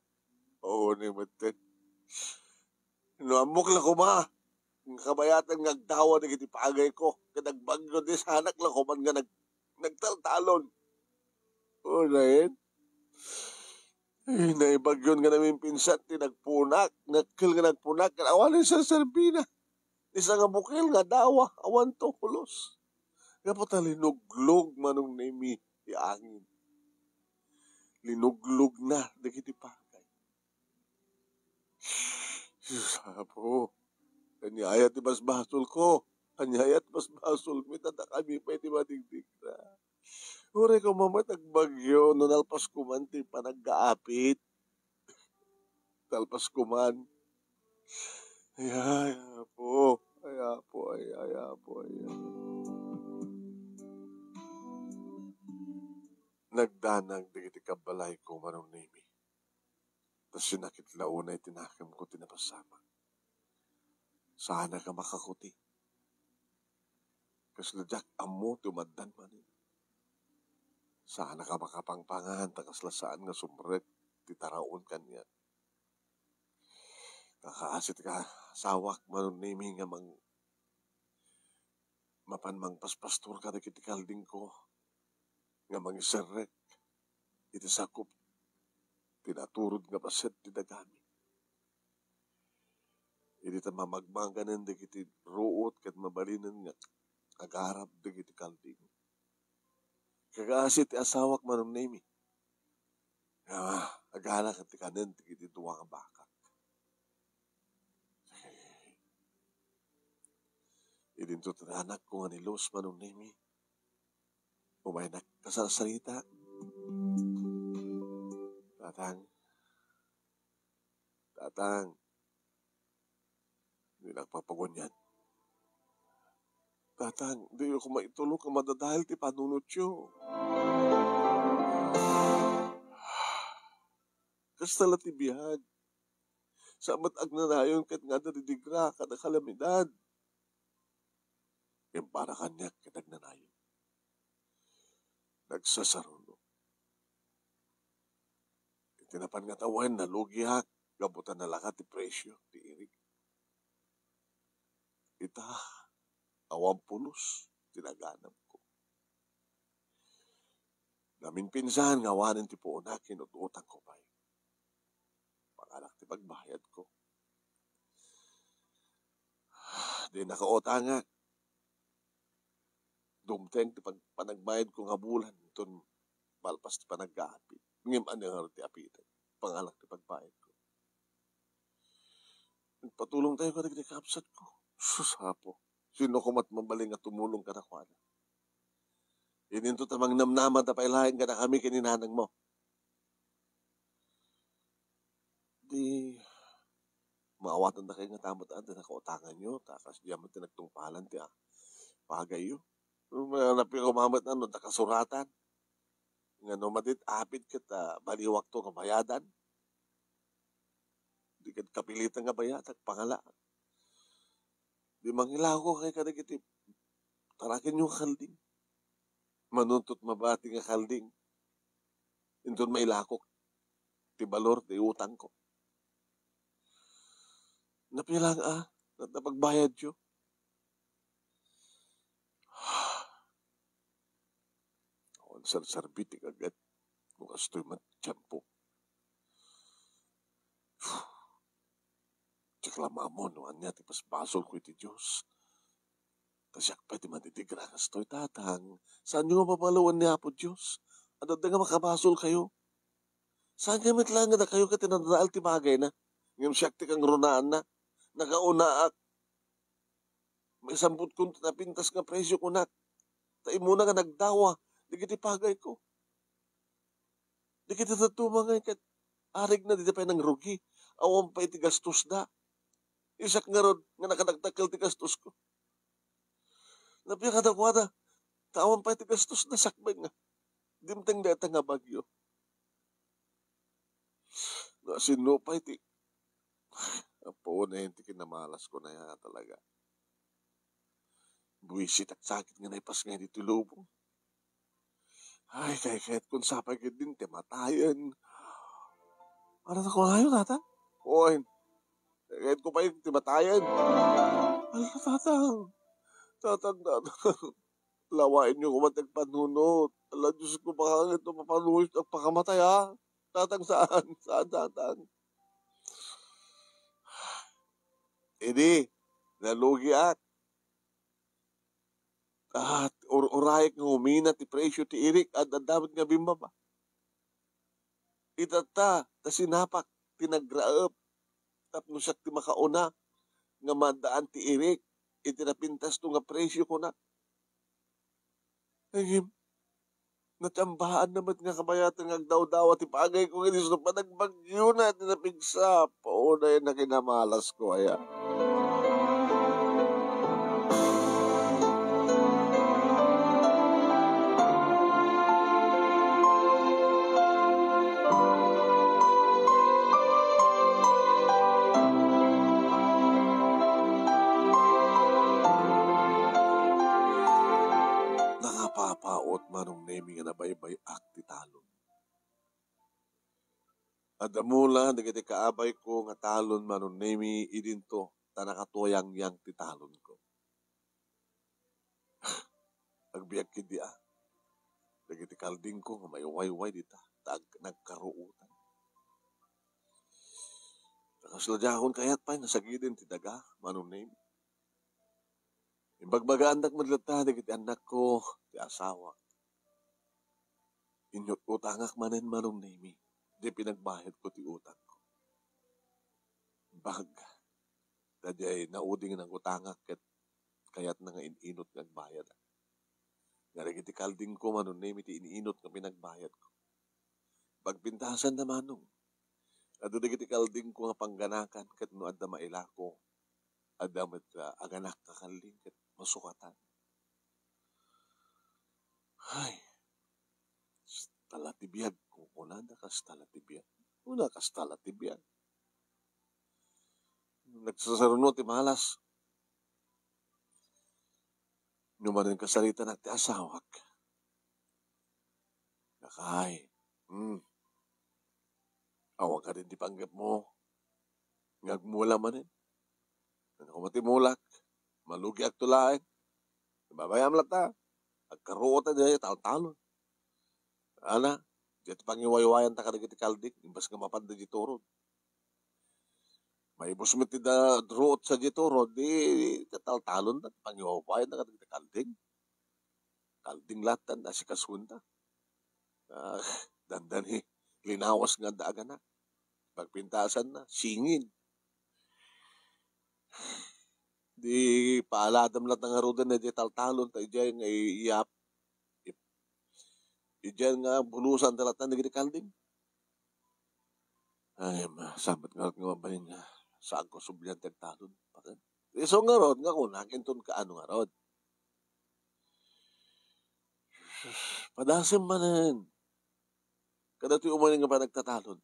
Oo, ni metten. No ammok la koma nga kabayatan nga agdawa dagiti pagayko, ket agbagyo, diay saanak la koman nga nag-, nagtaltalon. Unayen, ay, naibagyon nga naminpinsan ti nagpunak, dakkel nga nagpunak, ket awan serserbina. Ni sanga bukel nga dawa, awan to pulos. Gapu ta linuglog, Manong Nemi, ti angin. Linuglogna dagiti pagay. Sus, Apo, aniaya ti basbasolko? Aniaya ti basbasolmi? Ta dakami pay ti madingdingna. Uray koma met agbagyo, no nalpas koman ti panaggaapit. Nalpas koman. Ay, ay, Apo. Ay, Apo, ay, ay, Apo, ay, ay. Nagdanag dagiti kabbalayko, Manong Nemi. Ta sinakit la unay ti nakemko ti napasamak. Saan a makakuti. Kasla diak ammo ti umaddan manen. Saan a makapangpangan, ta kasla saan nga sumrek ti taraon kaniak. Kakaasi ti asawak, Manong Nemi, nga mang-, mapan mangpaspastor kadagiti kaldingko nga mangiserrek iti sakup ti naturod nga paset ti dagami. Idi ta mamagmaganen dagiti ruot ket mabalinen nga agarab dagiti kalding. Kakaasi ti asawak, Manong Nemi. Ah, agala ket ti kanen ti dua nga bakak. Idinto ti anakko nga ni Luz, Manong Nemi. Umaynak kasarsarita. Tatang. Tatang. Dinak papagunyan. Tatang, diyo ko maitulok nga madadael ti panunotyo. Kasta la ti biag. Sa met agnanayon ket nga adda didigra kada kalamidad. Ngem para kaniak ket agnanayon. Nagsasaruno. Iti napan nga tawen, nalugiak, gapu ta nalaka ti presio ti irik. Ita, awan pulos ti naganamko. Naminpinsan nga awanen ti puonak, inut-utangko pay. Panganak ti pagbayadko. Di nakautangak. Dumteng ti pag-, panagbayadko nga bulan, inton malpas ti panaggaapit. Ngem ania ngarud ti apitek? Panganak ti pagbayadko. Nagpatulong tayo kadagiti kabsatko. Sus, Apo. Sino ko met mabalin nga tumulong kadakuada? Ininto ta mangnamnama ta pay laeng kadakami ken ni nanangmo. Di, maawatan da kayo nga tamat, ah, ti nakautangan yo, ta kas diyan met ti nagtungpalan ti, ah, bagay yo. Napikumamat na, no, ta kasuratan. Nga no, madit apit ket, ah, baliwak to nga bayadan. Di ket kapilitan nga bayadak, pangala. Di mangilako kay kadagiti taraken yo nga kalding. Manuntot mabati nga kalding. Inton mailakok ti balor ti utangko. Napia lang, ah, na-, napagbayad yo. Awan serserbi ti kagat no kastoy met ti tiempo. Diak la maammo no ania ti basbasolko iti Dios. Ta siak pay ti madidigra kastoy, Tatang. Saanyo nga babaloen ni Apo Dios? Adda nga makabasolkayo. Saan nga met laeng nga dakayo ket ti nadadael ti bagayna? Ngem siak ti kangrunaanna. Nagaunaak. Maisambutko ti napintas nga presio kunak. Ta immuna nga nagdawa dagiti pagayko. Dagiti dadduma ngay ket arigna dida pay nangrugi. Awan pay ti gastosda. Siak ngarud nga nakadakdakkel ti gastosko. Napia kadakuada, ta awan pay ti gastosda sakbay nga dimteng dayta nga bagyo. Nga sino pay ti, apo, na ti kinamalasko na ya talaga. Buisit, agsakit nga naipas nga ditoy lubong. Ay, kaykayatkon sapay ketdin ti matayen. Ano ta kunayo, Tatang? Oy, kayatko pay ti matayen. Ala, Tatang. Tatang, Tatang. Lawaenyo koma ti agpanunot. Ala, Diosko, baka ket no mapanunot, agpakamatay, ha? Tatang, saan? Saan, Tatang? Idi, nalugiak. Ah, ur-, urayek nga umina ti presio ti irik, ad-adda met nga bimmaba. Itatta, ta sinapak ti nagraep tapno siak ti makauna nga maaddaan ti irik iti napintasto nga presio, kunak. Ngem, Natsambaan na met nga kabayatan nga agdawdawa ti pagayko, ket isu panagbagyona ti napigsa. Paunay na kinamalasko aya. Nangapapaut Manong Nemi nga nabaybay-ak ti talon. Adda mula dagiti kaabayko nga talon Manong Nemi idinto, ta nakatuyangyang ti talonko. Agbiag ketdi a, dagiti kaldingko nga maiwayway dita, ta ag-, nagkaruotan. Ta kasla diakon kayat pay nga sagiden ti daga, Manong Nemi. Imbagbagaan met latta dagiti annakko, ti asawak. Inyut-utangak manen Manong Nemi, di pinagbayadko ti utangko. Bag, ta diay nauding nangutangak ket kayatna nga in-inut nga agbayad. Nga dagiti kaldingko Manong Nemi ti in-inut nga pinagbayadko. Pagpintasan na Manong. Adu dagiti kaldingko nga pangganakan ket no adda mailako, adda met, ah, aganak nga kalding ket masukatan. Ay, kasta la ti biag, kunkunada, kasta la ti biag. Una, kasta la ti biag. Nagsasaruno ti malas. No manen kasaritanak ti asawak. Nakay, hmm. Awan kadin ti panggepmo nga agmula manen. Ano koma ti mulak? Malugiakto laeng. Babayam latta. Agkaruotan diay taltalon. Ana, diay ti pangiwaywayanta kadagiti kalding, imbas nga mapanda diay turod. Maibus met ti da-, ruot sadiay turod, di tataltalonda, pangiwaywayanta kadagiti kalding. Kalding latta, asikasuenta. Ah, dandani, linawas nga adda aganak. Pagpintasanna, singin. Di paaladam latta ngaruden diay taltalon, ta idiay nga i-, iyap-, ip-, idiay nga bulusanta latta dagiti kalding. Ay, ma-, sambat ngarud nga mabalin nga saanko sublian ti agtalon. Isu ngarud nga kunak, inton kaano ngarud. Padasem manen. Kadatoy umay nga panagtatalon.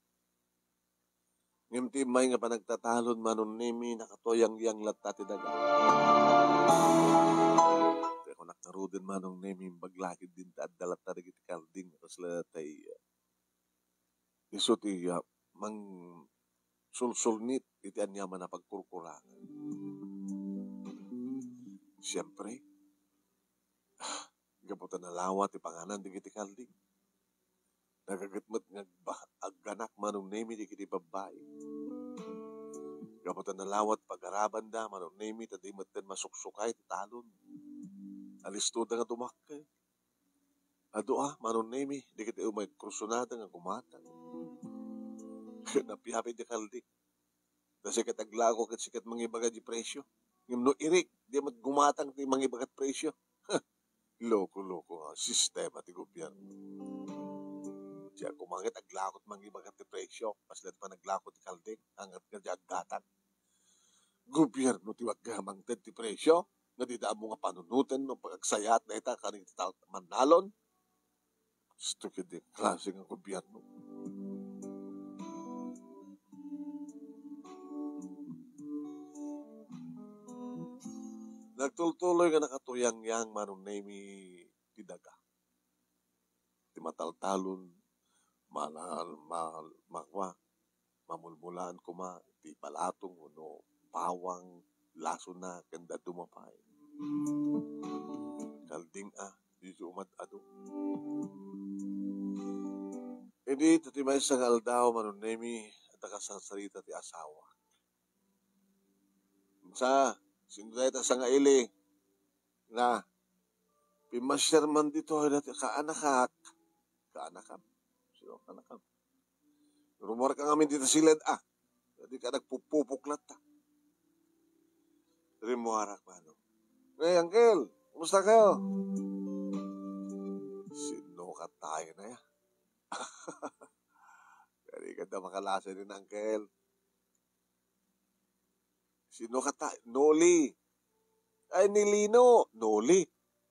Ngem ti immay nga panagtatalon, Manong Nemi, nakatuyangyang latta ti daga. Ti kunak ngaruden, Manong Nemi, imbag la ketdin ta adda latta dagiti kalding, kasla tay, ah, isu ti, ah, mangsulsulnit iti aniaman a pagkurkurangan. Siempre, gapu ta nalawa ti panganan dagiti kalding. Nagaget met nga agba-, agganak Manong Nemi dagiti babbai. Gapu ta nalawa ti pagarabanda Manong Nemi, ta di metten masuksukay ti talon. Alistoda nga dumakkel. Adu a, Manong Nemi, dagiti umay kursunada nga gumatang. Napiapi ti kalding. Ta sika ti aglako ket sika ti mangibaga ti presio. Ngem no irik, di met gumatang ti mangibaga ti presio. Loko-loko nga sistema ti gobierno. Diak koma ket aglako ti mangibaga ti presio, kasla ti panaglako ti kalding, angat nga diak aggatang. Gobierno ti agmangted ti presio, nga dida ammo nga panunoten no pagagsayaat dayta kadagiti tao mannalon. Gusto ketdi klase nga gobierno. Nagtultuloy nga nakatuyangyang Manong Nemi ti daga. Ti mataltalon, mala-, ma-, makua, mamulmulaan koma ti balatong wenno bawang, lasona, ken dadduma pay. Kalding a, diyo umad-adu. Idi iti maysa nga aldaw, Manong Nemi, adda kasarsarita ti asawa. Unsa, sino dayta sangaili? Na, pimmasiar man ditoy dati kaanakak. Kaanakam? Sino kaanakam? Rumuarka ngamin dita siled, ah. Dika nagpupupok latta. Rimuarak, Manong. Hey, Uncle, kumusta kayo? Sino ka Tayo na ya. Kadi ka da makalasa ni Uncle. Sino ka ta-, Noli. Ay, ni Lino. Noli.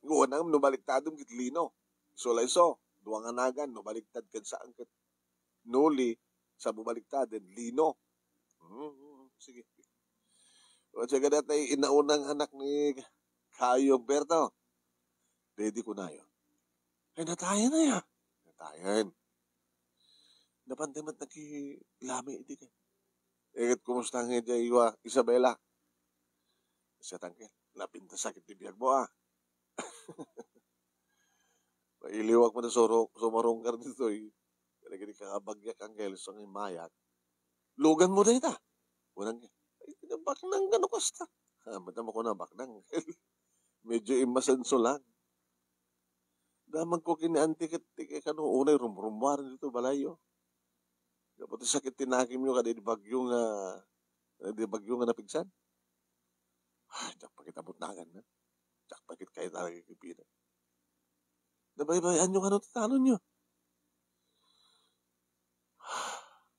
Ngunam, no baliktadem ket Lino. Isu la isu. Dua nga nagan, no baliktad ken saan ket Noli, sa bumaliktad, Lino. Hmm, sige. O, siya gada tay inaunang anak ni Kayo Berto. Dedi kunayo. Ay, natayan na ya. Natayan. Napantay met nakilami iti kay. Iket kumusta nga diay wa Isabela? Siya tangke. Napintas sakit ti biag mo, ah. Mailiwak mo na suro-, sumarungkar ditoy. Kadagiti kakabagyak, Uncle, so nga imayak. Lugan mo dayta. Kunang, "Ay, baknang kano kasta?" Ah, mata mo ko na baknang. Medyo imasenso lang. Damag ko kini anti ket ti kay kano unay rumrummuar dito balayyo. Gapu ti sakit ti nakimyo kadi di bagyo nga, di bagyo nga napigsan. Ay, diak pa kita butnangan na. Diak pa kit kayo talaga kipina. Nabaybay-an nyo kano ti talon nyo.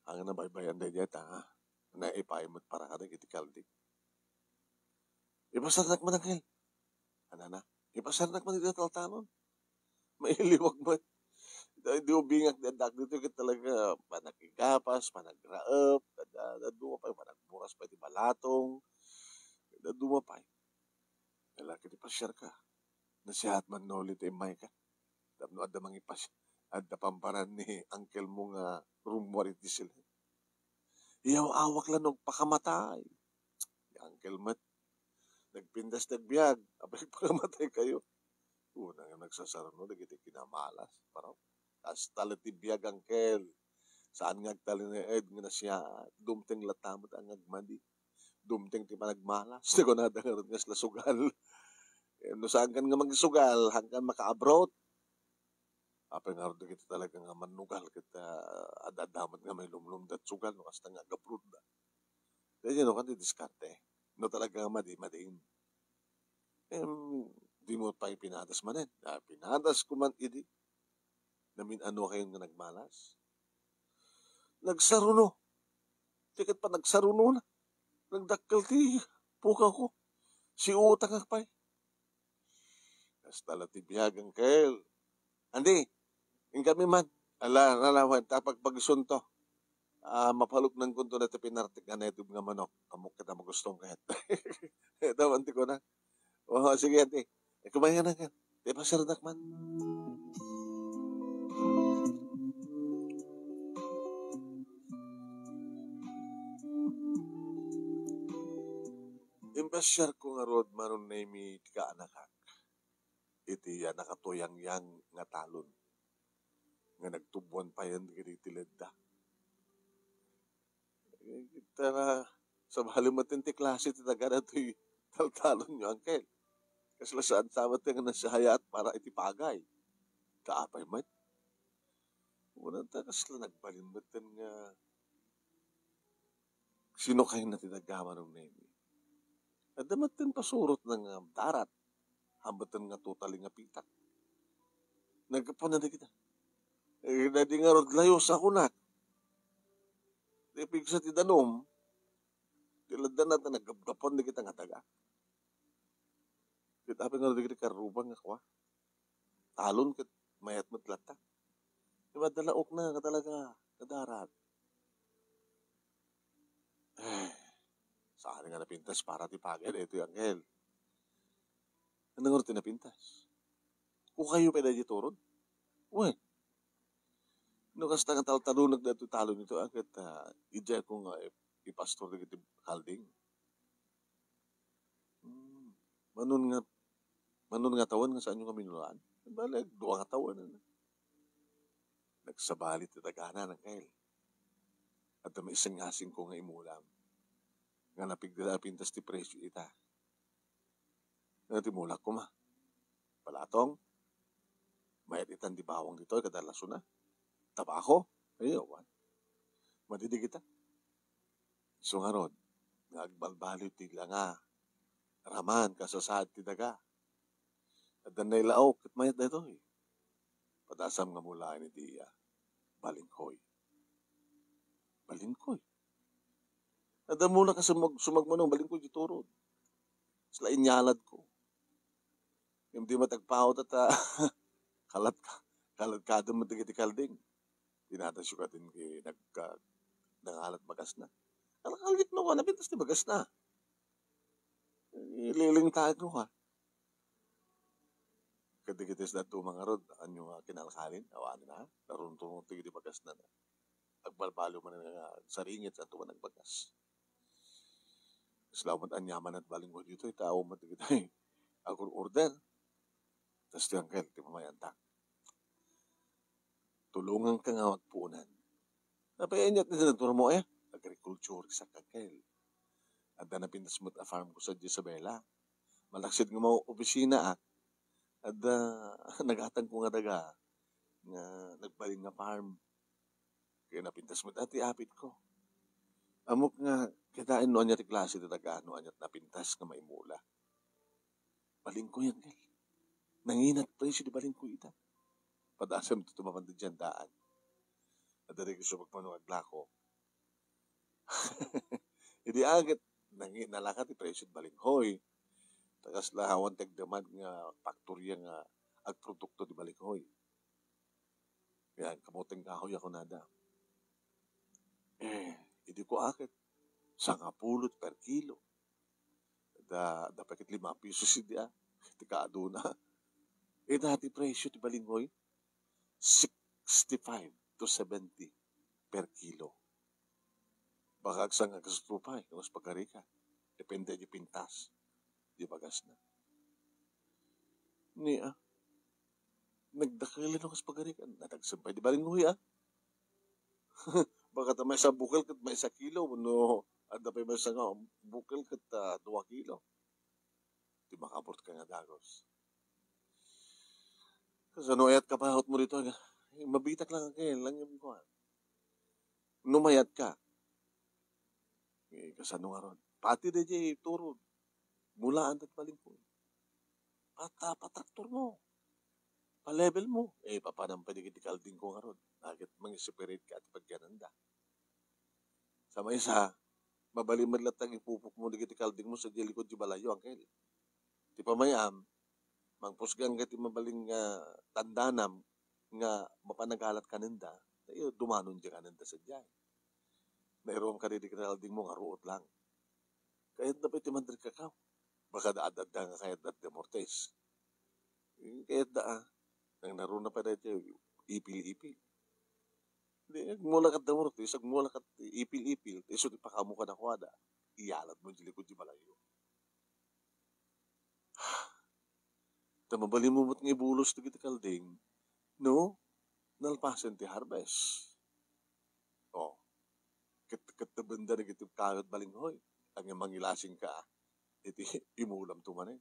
Ang nabaybay-an daydiay ta, ha? Naipay met para kadagiti kaldi. Ipasarnak man, Uncle. Anana, ipasarnak man iti taltalon. Mailiwag met. Di, di ubingak di addak dito ket talaga panakigapas, panagraep, da, da, duma pay, panagburas pay ti balatong. Da, duma pay. Lalaki ti pasiar ka. Nasihat man no, ulit immay ka. Tapno adda mangipas, adda pamparan ni uncle mo nga rummuar iti silay. Iyaw-awak la no agpakamatay. Ni uncle met. Nagpintas ti agbiag, apay agpakamatay kayo. Una nga nagsasaruno dagiti kinamalas, paraw. Hasta la ti biag, uncle. Saan nga agtalinaed nga nasiyaat, dumteng latta met nga agmadi. Dumteng ti panagmalas. Ti kunada ngarud nga sla sugal. Eh, no saan kan nga magsugal, hangkan makaabroad. Apay ngarud dagiti talaga nga mannugal ket, ah, adda-adda met nga mailumlumda ti sugal no kasta nga agabroadda. Daydiay no kan ti diskarte. No talaga nga madi, madin. Em, di mo pay pinadas manen. Ah, pinadas ko man idi. Namin-ano kayon nga nagmalas? Nagsaruno. Ti ket pa nagsaruno na. Nagdakkel ti pukaw ko. Siutang ak pay. Hasta la ti biag, uncle. Andi, inkami man. Ala, nalawan, ta pagpagisunto. Ah, mapaluknan kunto na ti pinartik nga naitib nga manok. Ammok ket a magustong ket. Ito man ti kuna. O, sige, andi. E, kumain ka na ka. Di pa saradak man. Impasiar ko ngarud, Manong Nemi, ti kaanakak iti, ah, nakatuyangyang nga talon nga nagtubuan payen dagiti ledda. Eh, kita na, sabali met ti klase ti taga datoy taltalon nyo, uncle. Kasla saan sa met nga nasayaat para iti pagay. Kaapay met. Una ta kasla nagbalin met nga sino kayo na ti nagama nung nemi? Adda met ti pasurot na nga darat. Hambeten nga totally nga pitak. Naggapuan na dagita. Eh, dadi nga rod layo sa kunak. Ti pigsa ti danum, ti ladda na ta naggapgapuan dagita nga daga. Ket apay nga dagiti karruba nga kua? Talon ket mayat met latta. Di ba, dalaok na nga talaga, kadarat. Eh, saan nga napintas para ti pagay daytoy, uncle? Ano nga ti napintas? Kukayo pay daydi turon? Wen, no kasta nga taltalonag daytoy talon ito, ah, ket, ah, idiay ko nga ip-, ipastor dagiti kalding. Hmm. Manon nga, manon nga tawen nga saanyo nga minulaan? Bale, dua nga tawen, ano? Nagsabali ti tagana, uncle. Adda maisengasing ko nga imulam. Nga napigda a pintas ti presyo ita. Nga ti mulak koma. Palatong. Mayat itan di bawang ditoy, kada lasona. Tabako. Ay, awan. Madidig ita. Isu ngarud, nga agbalbaliw ti langa, raman, kasasaad ti daga. Adda nailaok ket mayat daytoy. Padasam nga mulaen iti iya. Balingkoy. Balingkoy. Adda mula ka sumag-, sumagmano, balingkoy ti turod. Sla inyalad ko. Ngem di matagpaw ta, kalat ka, kalat ka adda met dagiti kalding. Tinatas yo katin ki nagka-, nangalat bagasna. Kalakalik no ka, napintas ti bagasna. Ililing tayo ka. Kadagiti isda to mangarod, ania nga kinalkalin, awan na, naruntungan ti di bagasna na. Agbalbaliw man nga saringit, sa tuwan agbagas. Salamat aniaman at balingko dito, itaw mo ti kitay. Ako order. Tas ti angkel, ti pamayantak. Tulungan ka nga agpunan. Napay anya ti naturam mo, eh? Agriculture sa kagkail. Adda napintas met a farm ko sa Isabela. Malaksid nga mga opisina, ah. Adda, nagatang ko nga daga, nga nagbalin nga farm. Kaya napintas met ti apit ko. Amok nga, kitain no anya ti klase ti daga, no anya napintas nga maimula. Balingkoy, angkel. Nanginat presyo di balingkoy ita. Padasam ti tumapan ti dyan daan. Adda di gusto magmano aglako. Idi agit, nangi-, nalaka ti presyo ti balingkoy. Tagas la awan ti agdamag nga faktorya nga agprodukto ti balingkoy. Yan, kamoteng kahoy ako nada. Eh, idi ko akit, sangapulo per kilo. Da, da pa ket lima pisos idi, ah. Ti kaaduna. Eh, dati presyo ti balinghoy, sixty-five to seventy per kilo. Baka agsanga gasto pa, eh, kung mas pagari ka. Depende di pintas. Di bagas na. Ni, ah, nagdakkel no kas pagarikan, nadagsen pay di balinghoy, ah. Baka ta maysa bukel ket maysa kilo, no, adda pay maysa nga bukel ket, ah, dua kilo. Ti makabot ka nga dagos. Kasano ayat ka pahot mo dito, nga? Eh, mabitak lang, angkel, lang yung kuwan. No mayat ka, eh, kasano nga ron? Pati da jay turod. Mulaan tat balinghoy. Pata, patraktor mo. Pa-level mo. Eh, papanam pa dagiti kalding ko ngarud. Agit mangi-separate ka ti pagyananda. Sa maysa, mabalin met latta nga ipupok mo dagiti kalding mo sa di likod di balay yo, angkel. Ti pamayam, mangpusgang ka ti mabalin nga tandanam nga mapanagalat kanenda, tayo dumanon di kanenda sadiay. Nairum ka di kalding mo nga ruot lang. Kayat na pa iti mandri kakaw. Baka da adda nga kayat da ti amortis. Eh, kayat da, ah. Nang naruna pa da iti ipil-ipil. Di, agmula ka da amortis, agmula ka ipil-ipil, isu ti pakamu ka da kuada. Iyalad mo di likod di balayo. Ta mabalin mo met nga ibulos dagiti kalding, no? Nalpasen ti harvest. Oh. Ket, ket benda dagiti kayod balinghoy. Ang mangilasing ka, iti imulam to manen.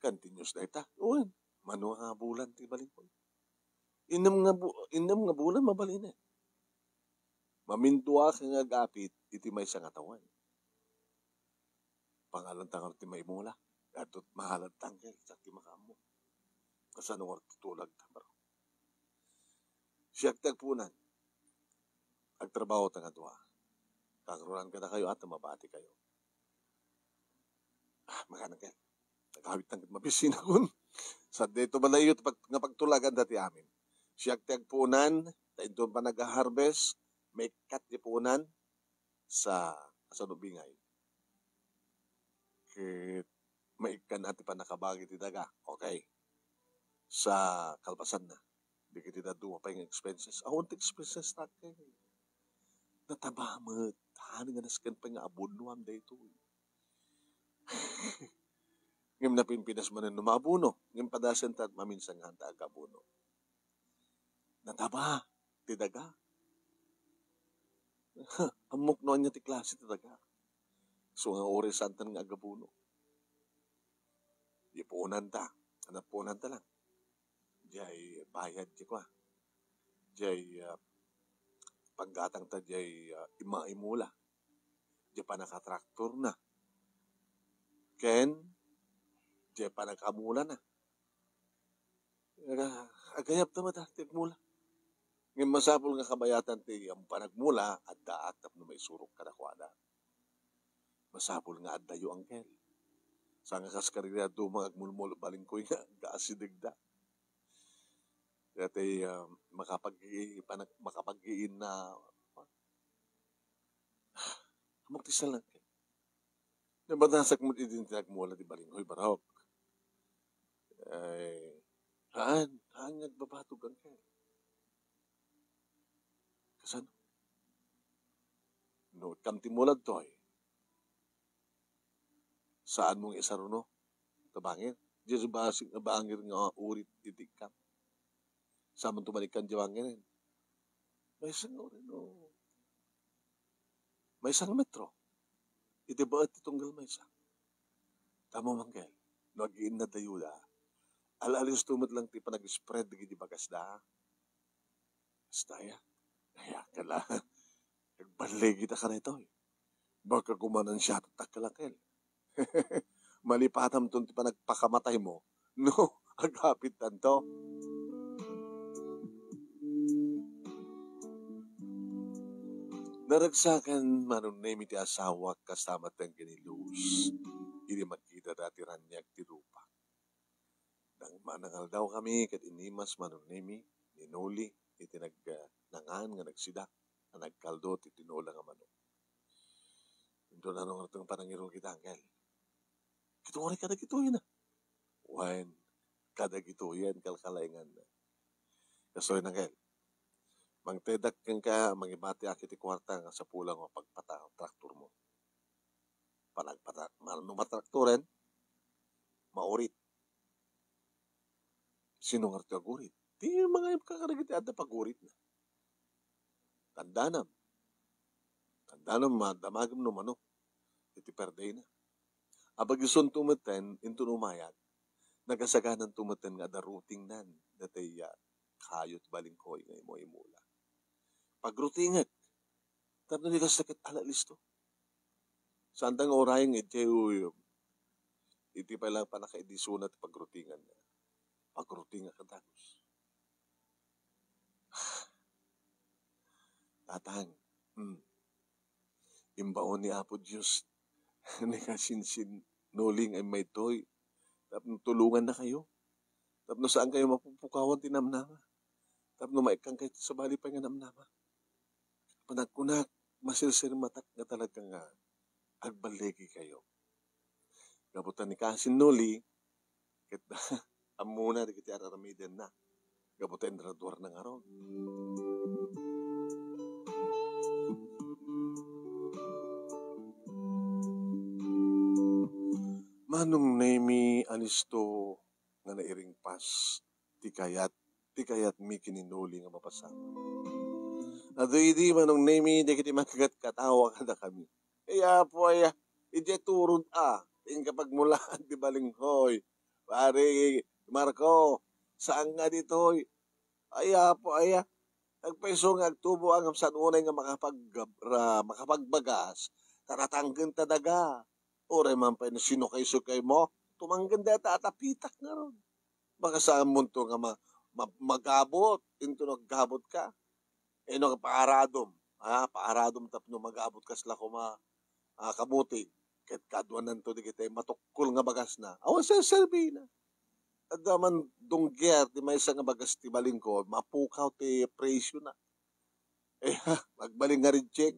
Continuous dayta. Wen, mano nga bulan ti balinghoy. Innem nga bu-, innem nga bulan mabalin, eh. Mamindua ka nga agapit iti maysa nga tawen. Pangalan ta nga ti maimula. Adto't mahalad tangke, sa ti makaammo. Kasano nga tutulag ta, bro? Siak ti agpunan. Agtrabaho ta nga dua. Kagrunan ka na kayo at mabati kayo. Ah, magana ka. Nagawit lang ket mabisinakon. Sa dito balayo pag, nga pagtulagan dati amin. Siak ti agpunan, ta inton pa nag-harvest, maikkat ti punan sa, sa lubingay. Ket maikkan ti panakabagi ti daga. Okay. Sa kalpasan na. Dagiti dadduma pay nga expenses. Awan ti expenses ta ket. Nataba met. Haan nga nasken pay nga abonoan daytoy. Ngem napimpinas manen no maabono. Ngem padasen ta maminsan nga haan ta agabono. Nataba ti daga. Ammok no ania ti klase ti daga. So nga oras santan nga agabono. Di punan ta. Ano punan ta lang? Jay bayad ti kua. Jay, ah, panggatang ta jay, ah, ima-, imula. Jay panakatraktor na. Ken, jay panakaamula na. Aga-, agayab ta met ti agmula. Ngem masapul nga kabayatan ti ammom panagmula, addaak tapno maisurok kadakuada. Masapul nga addayo, angkel. Saan nga kas kadagiti dadduma nga agmulmula balingkoy nga agkaasidegda. Daytoy, ah, makapag-i-, panag-, makapag-iin na, ah, magtisal, angkel. Nabadasak met idi ti nagmula ti balingkoy, barok. Ay, haan, haan nga agbabatog, angkel. Kasano? No, ikkam ti mula ditoy, saanmo nga isaruno ta bangir. Diay basi-, bangir nga urit iti ikkam. Saanmo man ikkan diay bangiren? Maysa nga urit, no. Maysa nga metro. Iti baet ti tunggal maysa. Tammo, angkel, no agiinnadayda, al-alisto met lang ti panag-spread dagiti bagasda. Basta, aya. Aya, kala. Agballigita ka daytoy. Baka kumanan siya tatakkel, angkel. Malipatamton ti panagpakamataymo. No, agapittanto. Naragsakan, Manong Nemi, ti asawak kasta met ken ni Luz idi makitana ti raniag ti rupa. Nang-, nanangaldawkami ket inimas, Manong Nemi, ni Noli iti nag-, nangan nga nagsida a nagkaldo ti tinola nga manok. Inton ano nga panangirugi ta, angkel. Kito nga kadagitoy na. Wen, kadagitoyen kalkalainganna. Kastoy, angkel. Mangtedak kenka, mangibati ak iti kuarta nga sapula nga pagpata-, traktormo. Panagpata-, ma-, no matraktoren, maurit. Sino nga ti agurit? Ti mangayab ka kadagiti adda paguritna. Tandanam. Tandanam, madamagem no mano iti per day na. Abagisunto metten, inton umayat, nagasagananto metten nga adda routingnan daytoy a kayo ti balingkoy nga imo-imula. Pagroutingek, tapno di kasta ket ala listo. Saan ta nga urayeng iti, iti pay lang pannakaidisuna ti pagroutingan. Pagroutingek dagus. Tatang, hmm. Imbaon ni Apo Dios ni kasinsin Noli nga immay ditoy tapno tulongannakayo. Tapno saan kayo mapupukawan ti namnama. Tapno maikkan kayo ti sabali pay nga namnama. Panagkunak, masirsirmatak nga talaga nga agballigi kayo. Gapu ta ni kasin Noli, ket ammona dagiti ar-aramidenna. Gapu ta inraduarna ngarud. Manong Nemi, alisto nga nairingpas ti kayat, ti kayatmi ken ni Noli nga mapasamak. Adu idi, Manong Nemi, dagiti mangkatkatawa kadakami. Ay, Apo aya, idiay turod a, ti inkapagmulaan ti balingkoy. Pare Marco, saan nga ditoy? Ay, Apo aya, agpayso nga agtubo a ngem saan unay nga makapag-, ra-, makapagbagas, ta natangken ta daga. Uray man pay no sino kayso kaymo, tumangken dayta a tapitak ngarud. Baka saanmonto nga ma-, ma-, magabut, inton aggabutka. Ino nga paaradom? Ha? Paaradom tapno magabut kasla koma, ah, kamuti. Ket kaduananto dagiti matukkol nga bagasna. Awan serserbina. Adda man dungger ti maysa nga bagas ti balingko, mapukaw ti presiona. Eh, ha, agbalin nga reject.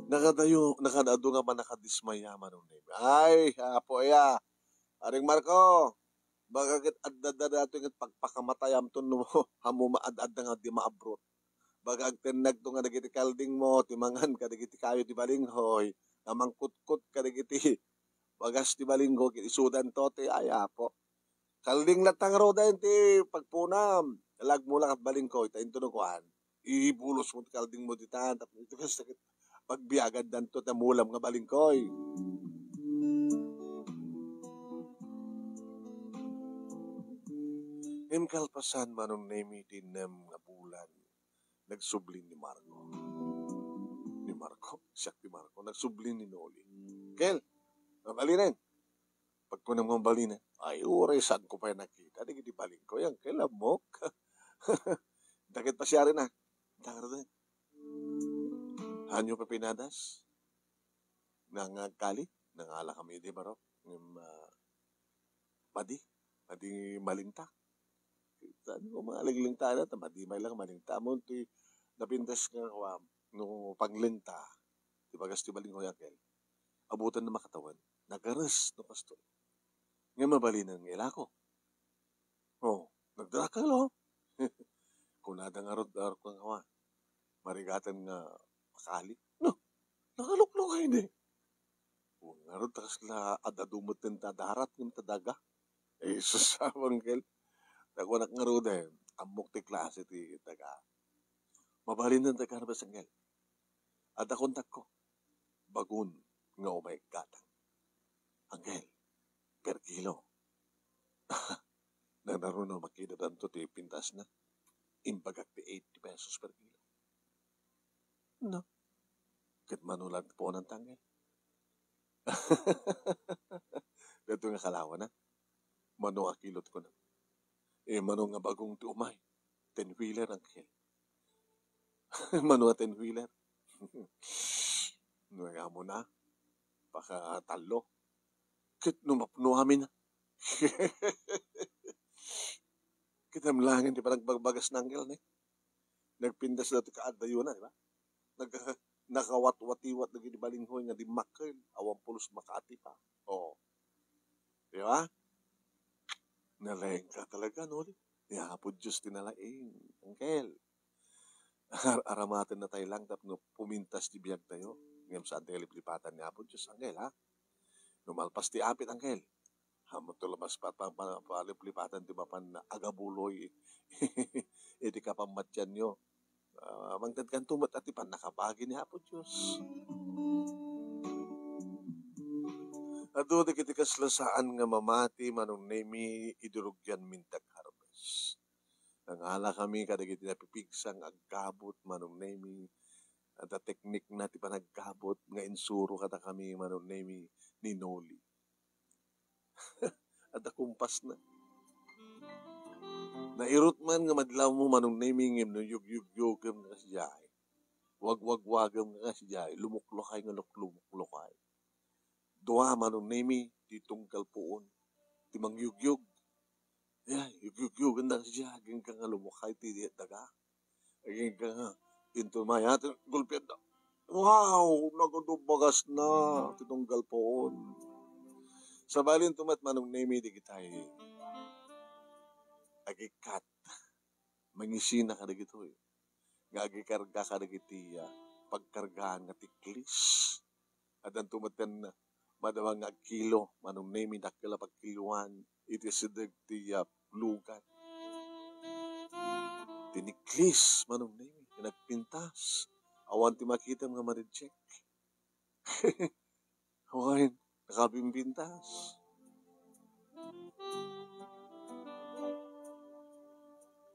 Nakadayo, nakadado nga manakadismaya, Manong Nemi. Ay, Apo aya. Aring Marco, baga ket adda datoy ket pagpakamatayamto no ammo maad-adda nga di maabrot. Baga agtennagto nga dagiti kaldingmo ti mangan kadagiti kayo ti balinghoy, nga mangkutkot kadagiti bagas ti balinghoy ket isudanto ti ay, Apo. Kalding latta ngaruden ti pagpunam. Lagmo la ket balingkoy, ta intono kuan, ibulosmo ti kaldingmo ditan, tapno iti kasta ket pagbiagandanto ti mulam nga balingkoy. Ngem kalpasan, Manong Nemi, ti nem nga bulan, nagsubli ni Marco. Ni Marco, siak ti Marco, nagsubli ni Noli. Kel, mabalinen. Pagkunam nga mabalinen, ay, uray saanko pay nakita dagiti balingko, yan kay lammok. Dakit pasiarina. Dakit. Hanyo pipinadas? Nangagkali? Nangala kami di barok. Ngem, ah, madi. Madi malinta. Saan ko malinglingta na, ta madi may lang malinta. Mo ti napintas nga, wa, no panglinta. Di bagas ti balingko, yan kay. Abutan na makatawen. Nagares, no kastoy. Nga mabalinen nga ilako. Oh, nagdarakkel, oh. Kunada ngarud, arok nga awa. Marigatan nga makali. No, nakaluklukay di. Ngarud, ta kasla ad-adu met ta darat ngem ta daga. Eh, sus, anghel. Nakuanak ngarud, eh. Ammok ti klase ti daga. Mabalinen ti Carabes, anghel. Adda kontakko. Bagun nga umay gatang. Anghel, per kilo. Nanaruna makidadanto ti pintasna. Imbagak ti eighty pesos per kilo. No. Ket mano lang ti puonanta, anghel? Daytoy nga kalawana. Mano a kilot kuna. Eh, mano nga bagong ti umay. Ten-wheeler, anghel. Mano a ten-wheeler? No, ammo na. Pakatallo. Ket no mapno amin na. Ket amlangen ti panagbagbagas na, anghel, ne? Nagpintas dati kaadda yun, di ba? Nag-, nakawatwatiwat dagiti balinghoy nga dimmakkel, awan pulos makaatipa. Oo. Di ba? Nalaing ka talaga, no? Ni Apo Dios ti nalaing, anghel. Ar-, aramaten na tayo lang tapno pumintas ti biag tayo. Ngem saan tayo liplipatan ni Apo Dios, anghel, ha? No malpas ti apit, anghel. Ammok ti lamas pa-, pa-, pa-, paliplipatan ti mapan agabuloy iti kapammatianyo. Ah, mangted kanto met a ti pannakabagi ni Apo Dios. Adu dagiti kasla saan nga mamati, Manong Nemi, idi rugianmi ti ag-harvest. Nangalakami kadagiti napipigsa nga aggabut, Manong Nemi. Adda teknikna ti panaggabut nga insuro kadakami, Manong Nemi, ni Noli. Adda kumpasna. Nairut man nga madlawmo, Manong Nemi, ngem no yugyugyugem nga kasidiay, wagwagwagem nga kasidiay, lumuklukay nga luk-, lumuklukay. Dua, Manong Nemi, ti tunggal puon, ti mangyugyug. Ay, yugyugyugen da kasidiay, agingga nga lumukay ti daga. Agingga nga, into mayat, gulpian da. Wow! Nagadu bagasna ti tunggal puon. Sabali, into met, Manong Nemi, dagitay agikkat. Mangisina kadagitoy. Nga agikarga kadagiti, ah, pagkargaan nga tiklis. Addanto met ken madama nga agkilo, Manong Nemi, dakkel a pagkiloan iti sideg ti, ah, lugan. Tiniklis, Manong Nemi, nga nagpintas. Awan ti makitam nga ma-reject. Wen, nakabimbintas.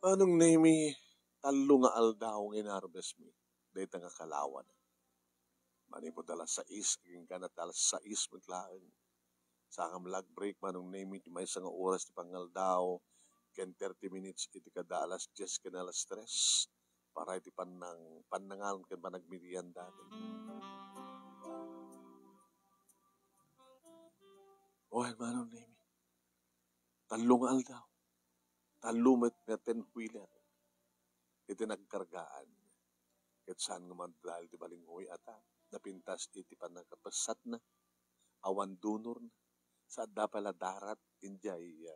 Manong Nemi, tallo nga aldaw nga in-harvest mi dayta nga kalawan. Manipud alas sais, agingga ta alas sais met laeng. Saan nga mag-break, Manong Nemi, ti maysa nga oras ti pangaldaw, ken thirty minutes iti kada alas dies ken alas tres, para iti pannang-, pannangan ken panagmerienda. Wen, Manong Nemi. Tallo nga aldaw. Tallo met nga ten-wheeler iti nagkargaan. Ket saan nga madadael ti balinghoy, ata napintas iti pannakapessatna. Awan donorna. Sa adda pay la darat, idiay,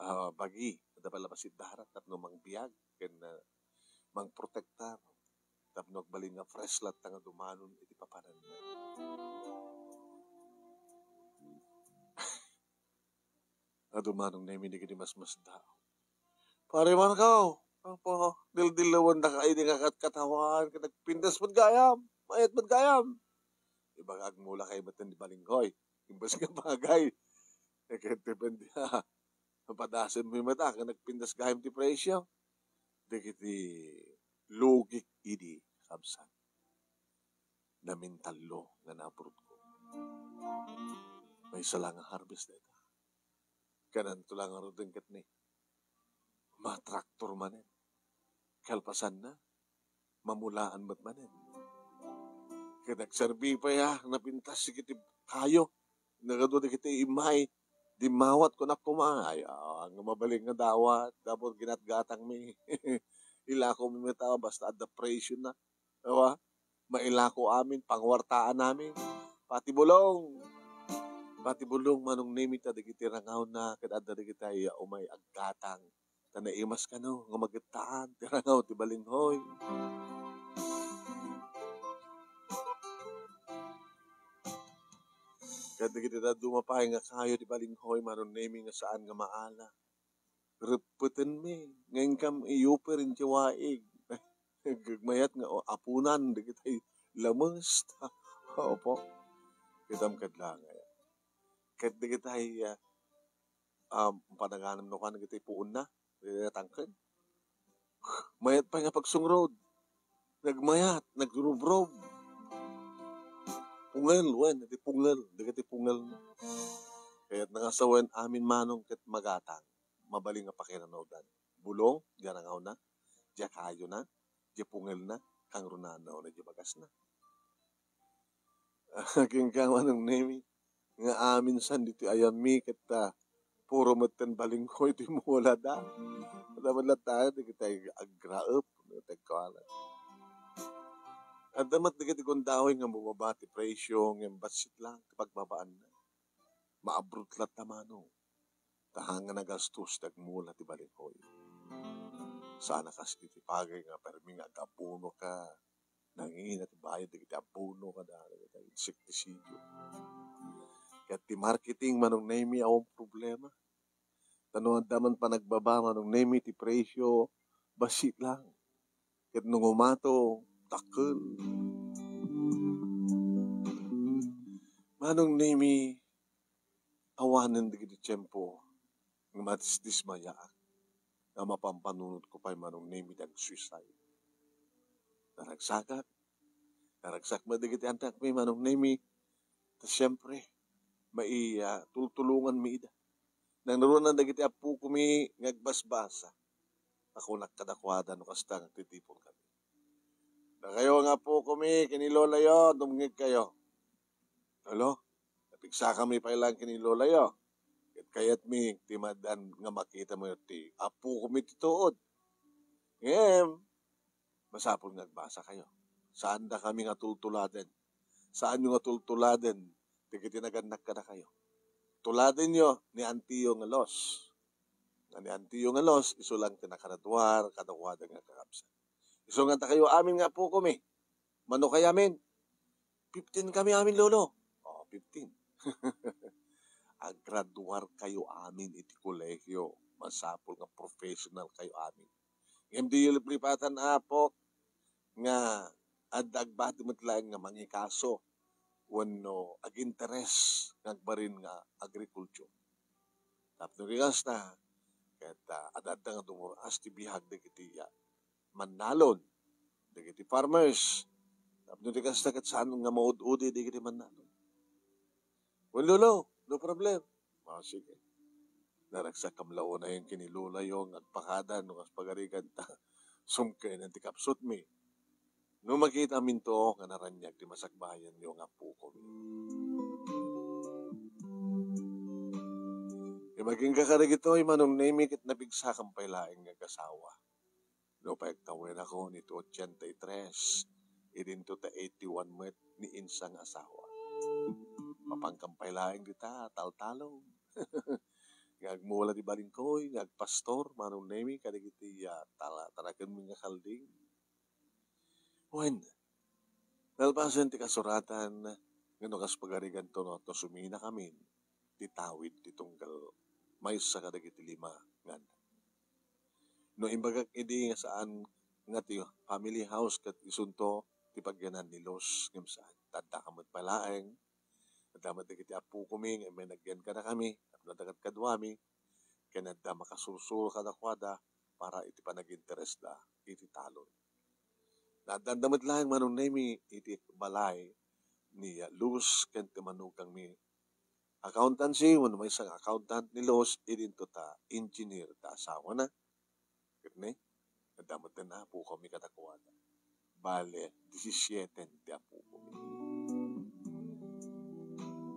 ah, bagi. Adda pay la bassit darat tapno mangbiag ken, ah, mangprotektar tapno agbalin nga fresh latta nga dumanon iti papananna. Adu, Manong Nemi, dagiti masmasdaaw. Pare Marco, apo, dildilawendaka idi nga katkatawan, ket nagpintas met gayam, mayat met gayam. Ibagak, mulakay met ti balinghoy. Imbes nga bagay. Eh, ket depende, ha. Napadasen mi met, ah, ket nagpintas gayam ti presyo. Dagiti lugik idi, kabsat. Namintallo nga naprutko. Maysa la nga harvest dayta. Kananto la ngaruden ket ni matraktor manen. Kalpasanna, mamulaan met manen. Ket nagserbi pay a napintas dagiti kayo. Nagadu dagiti immay. Dimmawat kunak koma, ay, ah, nga mabalin nga dawat, dapot ginatgatangmi. Ilakomi met a basta adda presyo na. Awa, mailako amin, panguartaan amin. Pati bulong. Pati bulong, Manong Nemi, ta dagiti rangawna, ket adda dagiti ay umay aggatang. Ta naimas kano nga magettaan ti rangaw ti balinghoy. Ket dagiti dadduma pay nga kayo ti balinghoy, Manong Nemi, nga saan nga maala. Reppetenmi, nga inkam iyuper iti waig. Gagmayat nga, o, apunan, dagiti lames. Opo. Kitam kadla nga. Ket dagiti, ah, um, panaganem no kan dagiti puonna, dagiti tangken. Mayat pay nga pagsungrod. Nagmayat, nagrubrob. Pungel, wen, iti pungel, dagiti pungel. Ket nangasawen amin manong ket magatang, mabalin nga pakiranawdan. Bulong, diay rangawna, diay kayona, diay pungelna, kangrunana, wenno diay bagasna. Kenka, Manong Nemi, nga amin san ditoy ayammi ket, ah, puro metten balinghoy ti mulada. Adda met latta dagiti agraep, no, tagkuana. Adda met dagiti gundaway nga bumaba ti presyo, ngem bassit lang ti pagbabaanna. Maabrot latta, Manong. Ta haan nga nagastos ti agmula ti balinghoy. Saan a kas iti pagay nga permi nga agabono ka, nangina ti bayad dagiti abono kada dagiti insektisidio. Ket ti marketing, Manong Nemi, awan problema. Ta no adda man panagbaba, Manong Nemi, ti presyo, bassit lang. Ket no ngumato, dakkel. Manong Nemi, awanen dagiti tiempo nga madisdismayaak nga mapampanunotko pay, Manong Nemi, ti agsuicide. Naragsakak, naragsak met dagiti annakmi, Manong Nemi, ta siempre, mai-, ah, tultulonganmi ida. Nangrunan dagiti appokomi nga agbasbasa. Kunak kadakuada no kasta nga agtitipon kami. Dakayo nga appokomi, ken ni lolayo, dumngegkayo. Lolo, napigsakami pay laeng ken ni lolayo. Ket kayatmi ti madan nga makitami ti appokomi ti tuod. Ngem, masapul nga agbasakayo. Saandakami nga tultuladen. Saanyo nga tultuladen dagiti nagannak kadakayo. Tuladenyo ni antiyo nga Los. Nga ni antiyo nga Los, isu lang ti nakaraduar kadakuada nga kakabsat. Isu nga dakayo amin nga appokomi. Mano kay amin? Fifteen kami amin, Lolo. O, fifteen. Agraduarkayo amin iti kolehio. Masapul nga professionalkayo amin. Ngem diyo liplipatan, Apok, nga adda agbati met laeng nga mangikaso wenno aginteres nga agbalin nga agrikultur. Tapno di kasta, ket, ah, adda nga dumur-as ti biag dagiti, ah, mannalon, dagiti farmers. Tapno di kasta, ket saan nga maud-udi dagiti mannalon. Wen, Lolo, no problem. O, sige. Naragsakkami la unay ken ni lolayo nga agpakada no kas pagarigan ta sumkenen ti kapsutmi. No makitaminto nga naraniag ti masakbayanyo nga appokomi. Ibaginka kadagitoy, Manong Nemi, ket napigsakam pay laeng nga agasawa. Nupay agtawenakon iti ochenta y tres, idinto ta eighty-one met ni insa nga asawa. Mapankam pay laeng dita, taltalon. Nga agmula ti balingkoy, nga agpastor, Manong Nemi, kadagiti, ah, tala-, talakenmi nga kalding. Wen, nalpasen ti kasuratan, nga no kas pagariganto no, no suminakamin, ti tawid ti tunggal maysa kadagiti lima nga annak. No imbagak idi nga saan nga ti family house ket isunto ti pagyanan ni Luz ngem saan. Ta adda ka met pay laeng, adda met dagiti appokomi nga immay nagyan kadakami tapno adda kadkaduami, ken adda makasursuro kadakuada para iti panaginteresda iti talon. Naaddaanda met laeng Manong Nemi iti balay ni Luz ken ti manugangmi accountancy, wenno maysa nga accountant ni Luz, idinto ta engineer ta asawana. Ket ne, adda met ti apokami kadakuada. Bale, disisyete ti apokami.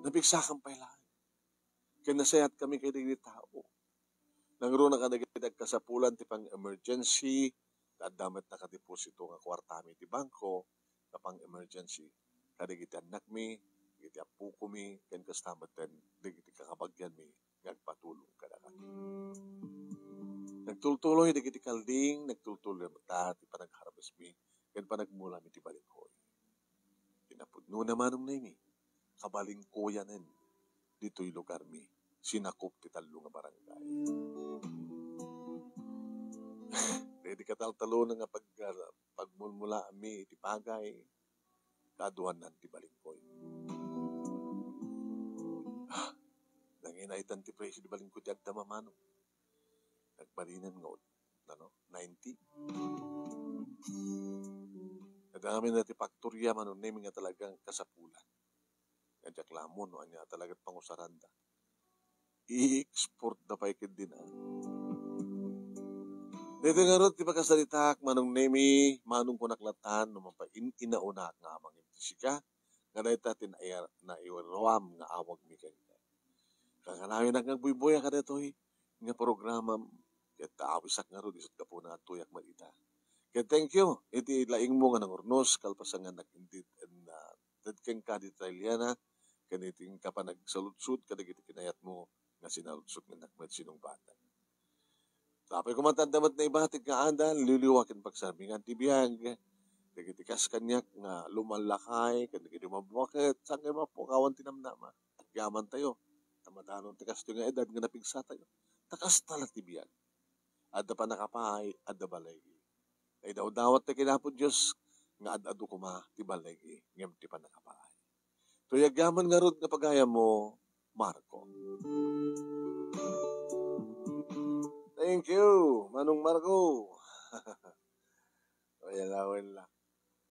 Napigsakan pay laeng. Ken nasayatkami kadagiti tao. Nangruna kadagiti agkasapulan ti pang-emergency, ta adda met nakadeposito nga kuartami iti bangko nga pang-emergency. Kadagiti annakmi, dagiti appokomi, ken kasta metten dagiti kakabagianmi nga agpatulong kadakayo. Nagtultuloy dagiti kalding, nagtultuloy met ti panagharvestmi ken panagmulami ti balingkoy. Kinapudnona, Manong Nemi, kabalingkoyanen ditoy lugarmi, sinakop ti tallo nga barangay. Daydi kataltalona nga pag-, pagmulmulaami iti pagay, kaaduanan ti balingkoy. Ah, nanginaitan ti presyo ti balingkoy ti agdama, Manong. Nagbalinen nga, ano, ninety. Nadamagna ti faktoria, Manong Nemi, nga talagang kasapulan. Nga diak la ammo no ania talaga ti pangusaranda. I-export da pay ketdi na. Daytoy ngarud ti pakasaritaak, Manong Nemi, Manong, kunak latta no mapa-, in-, inaunaak nga amangim ti sika, nga dayta ti nai-, nairuam nga awagmi kenka. Kakanayonak nga agbuybuya kadaytoy nga programam, ket awisak ngarud isut' gapuna adtoyak met ita. Ket thank you iti laingmo nga nangurnos kalpasan nga nag-indeed and, ah, ted kenka ditoy liana, ken iti inka panagsaludsod kadagiti kinayatmo nga sinaludsod nga nakmet sinungbaten. Tapay koma ta adda met naibatik nga adal, liwliwa ken pagsarmingan ti biag. Dagiti kas kaniak nga lumallakay, ken dagiti mabuaket, saan nga mapukawan ti namnama. Agyamantayo, ta madanon ti kastoy nga edad nga napigsatayo. Ta kasta la ti biag. Adda pannakapaay, adda balay. Naidawdawat ti kinapo Dios nga ad-adu koma ti balay, ngem ti pannakapaay. Tuyagyaman ngarud nga pagayammo, Marco. Thank you, Manong Marco. Well, ah, well, ah.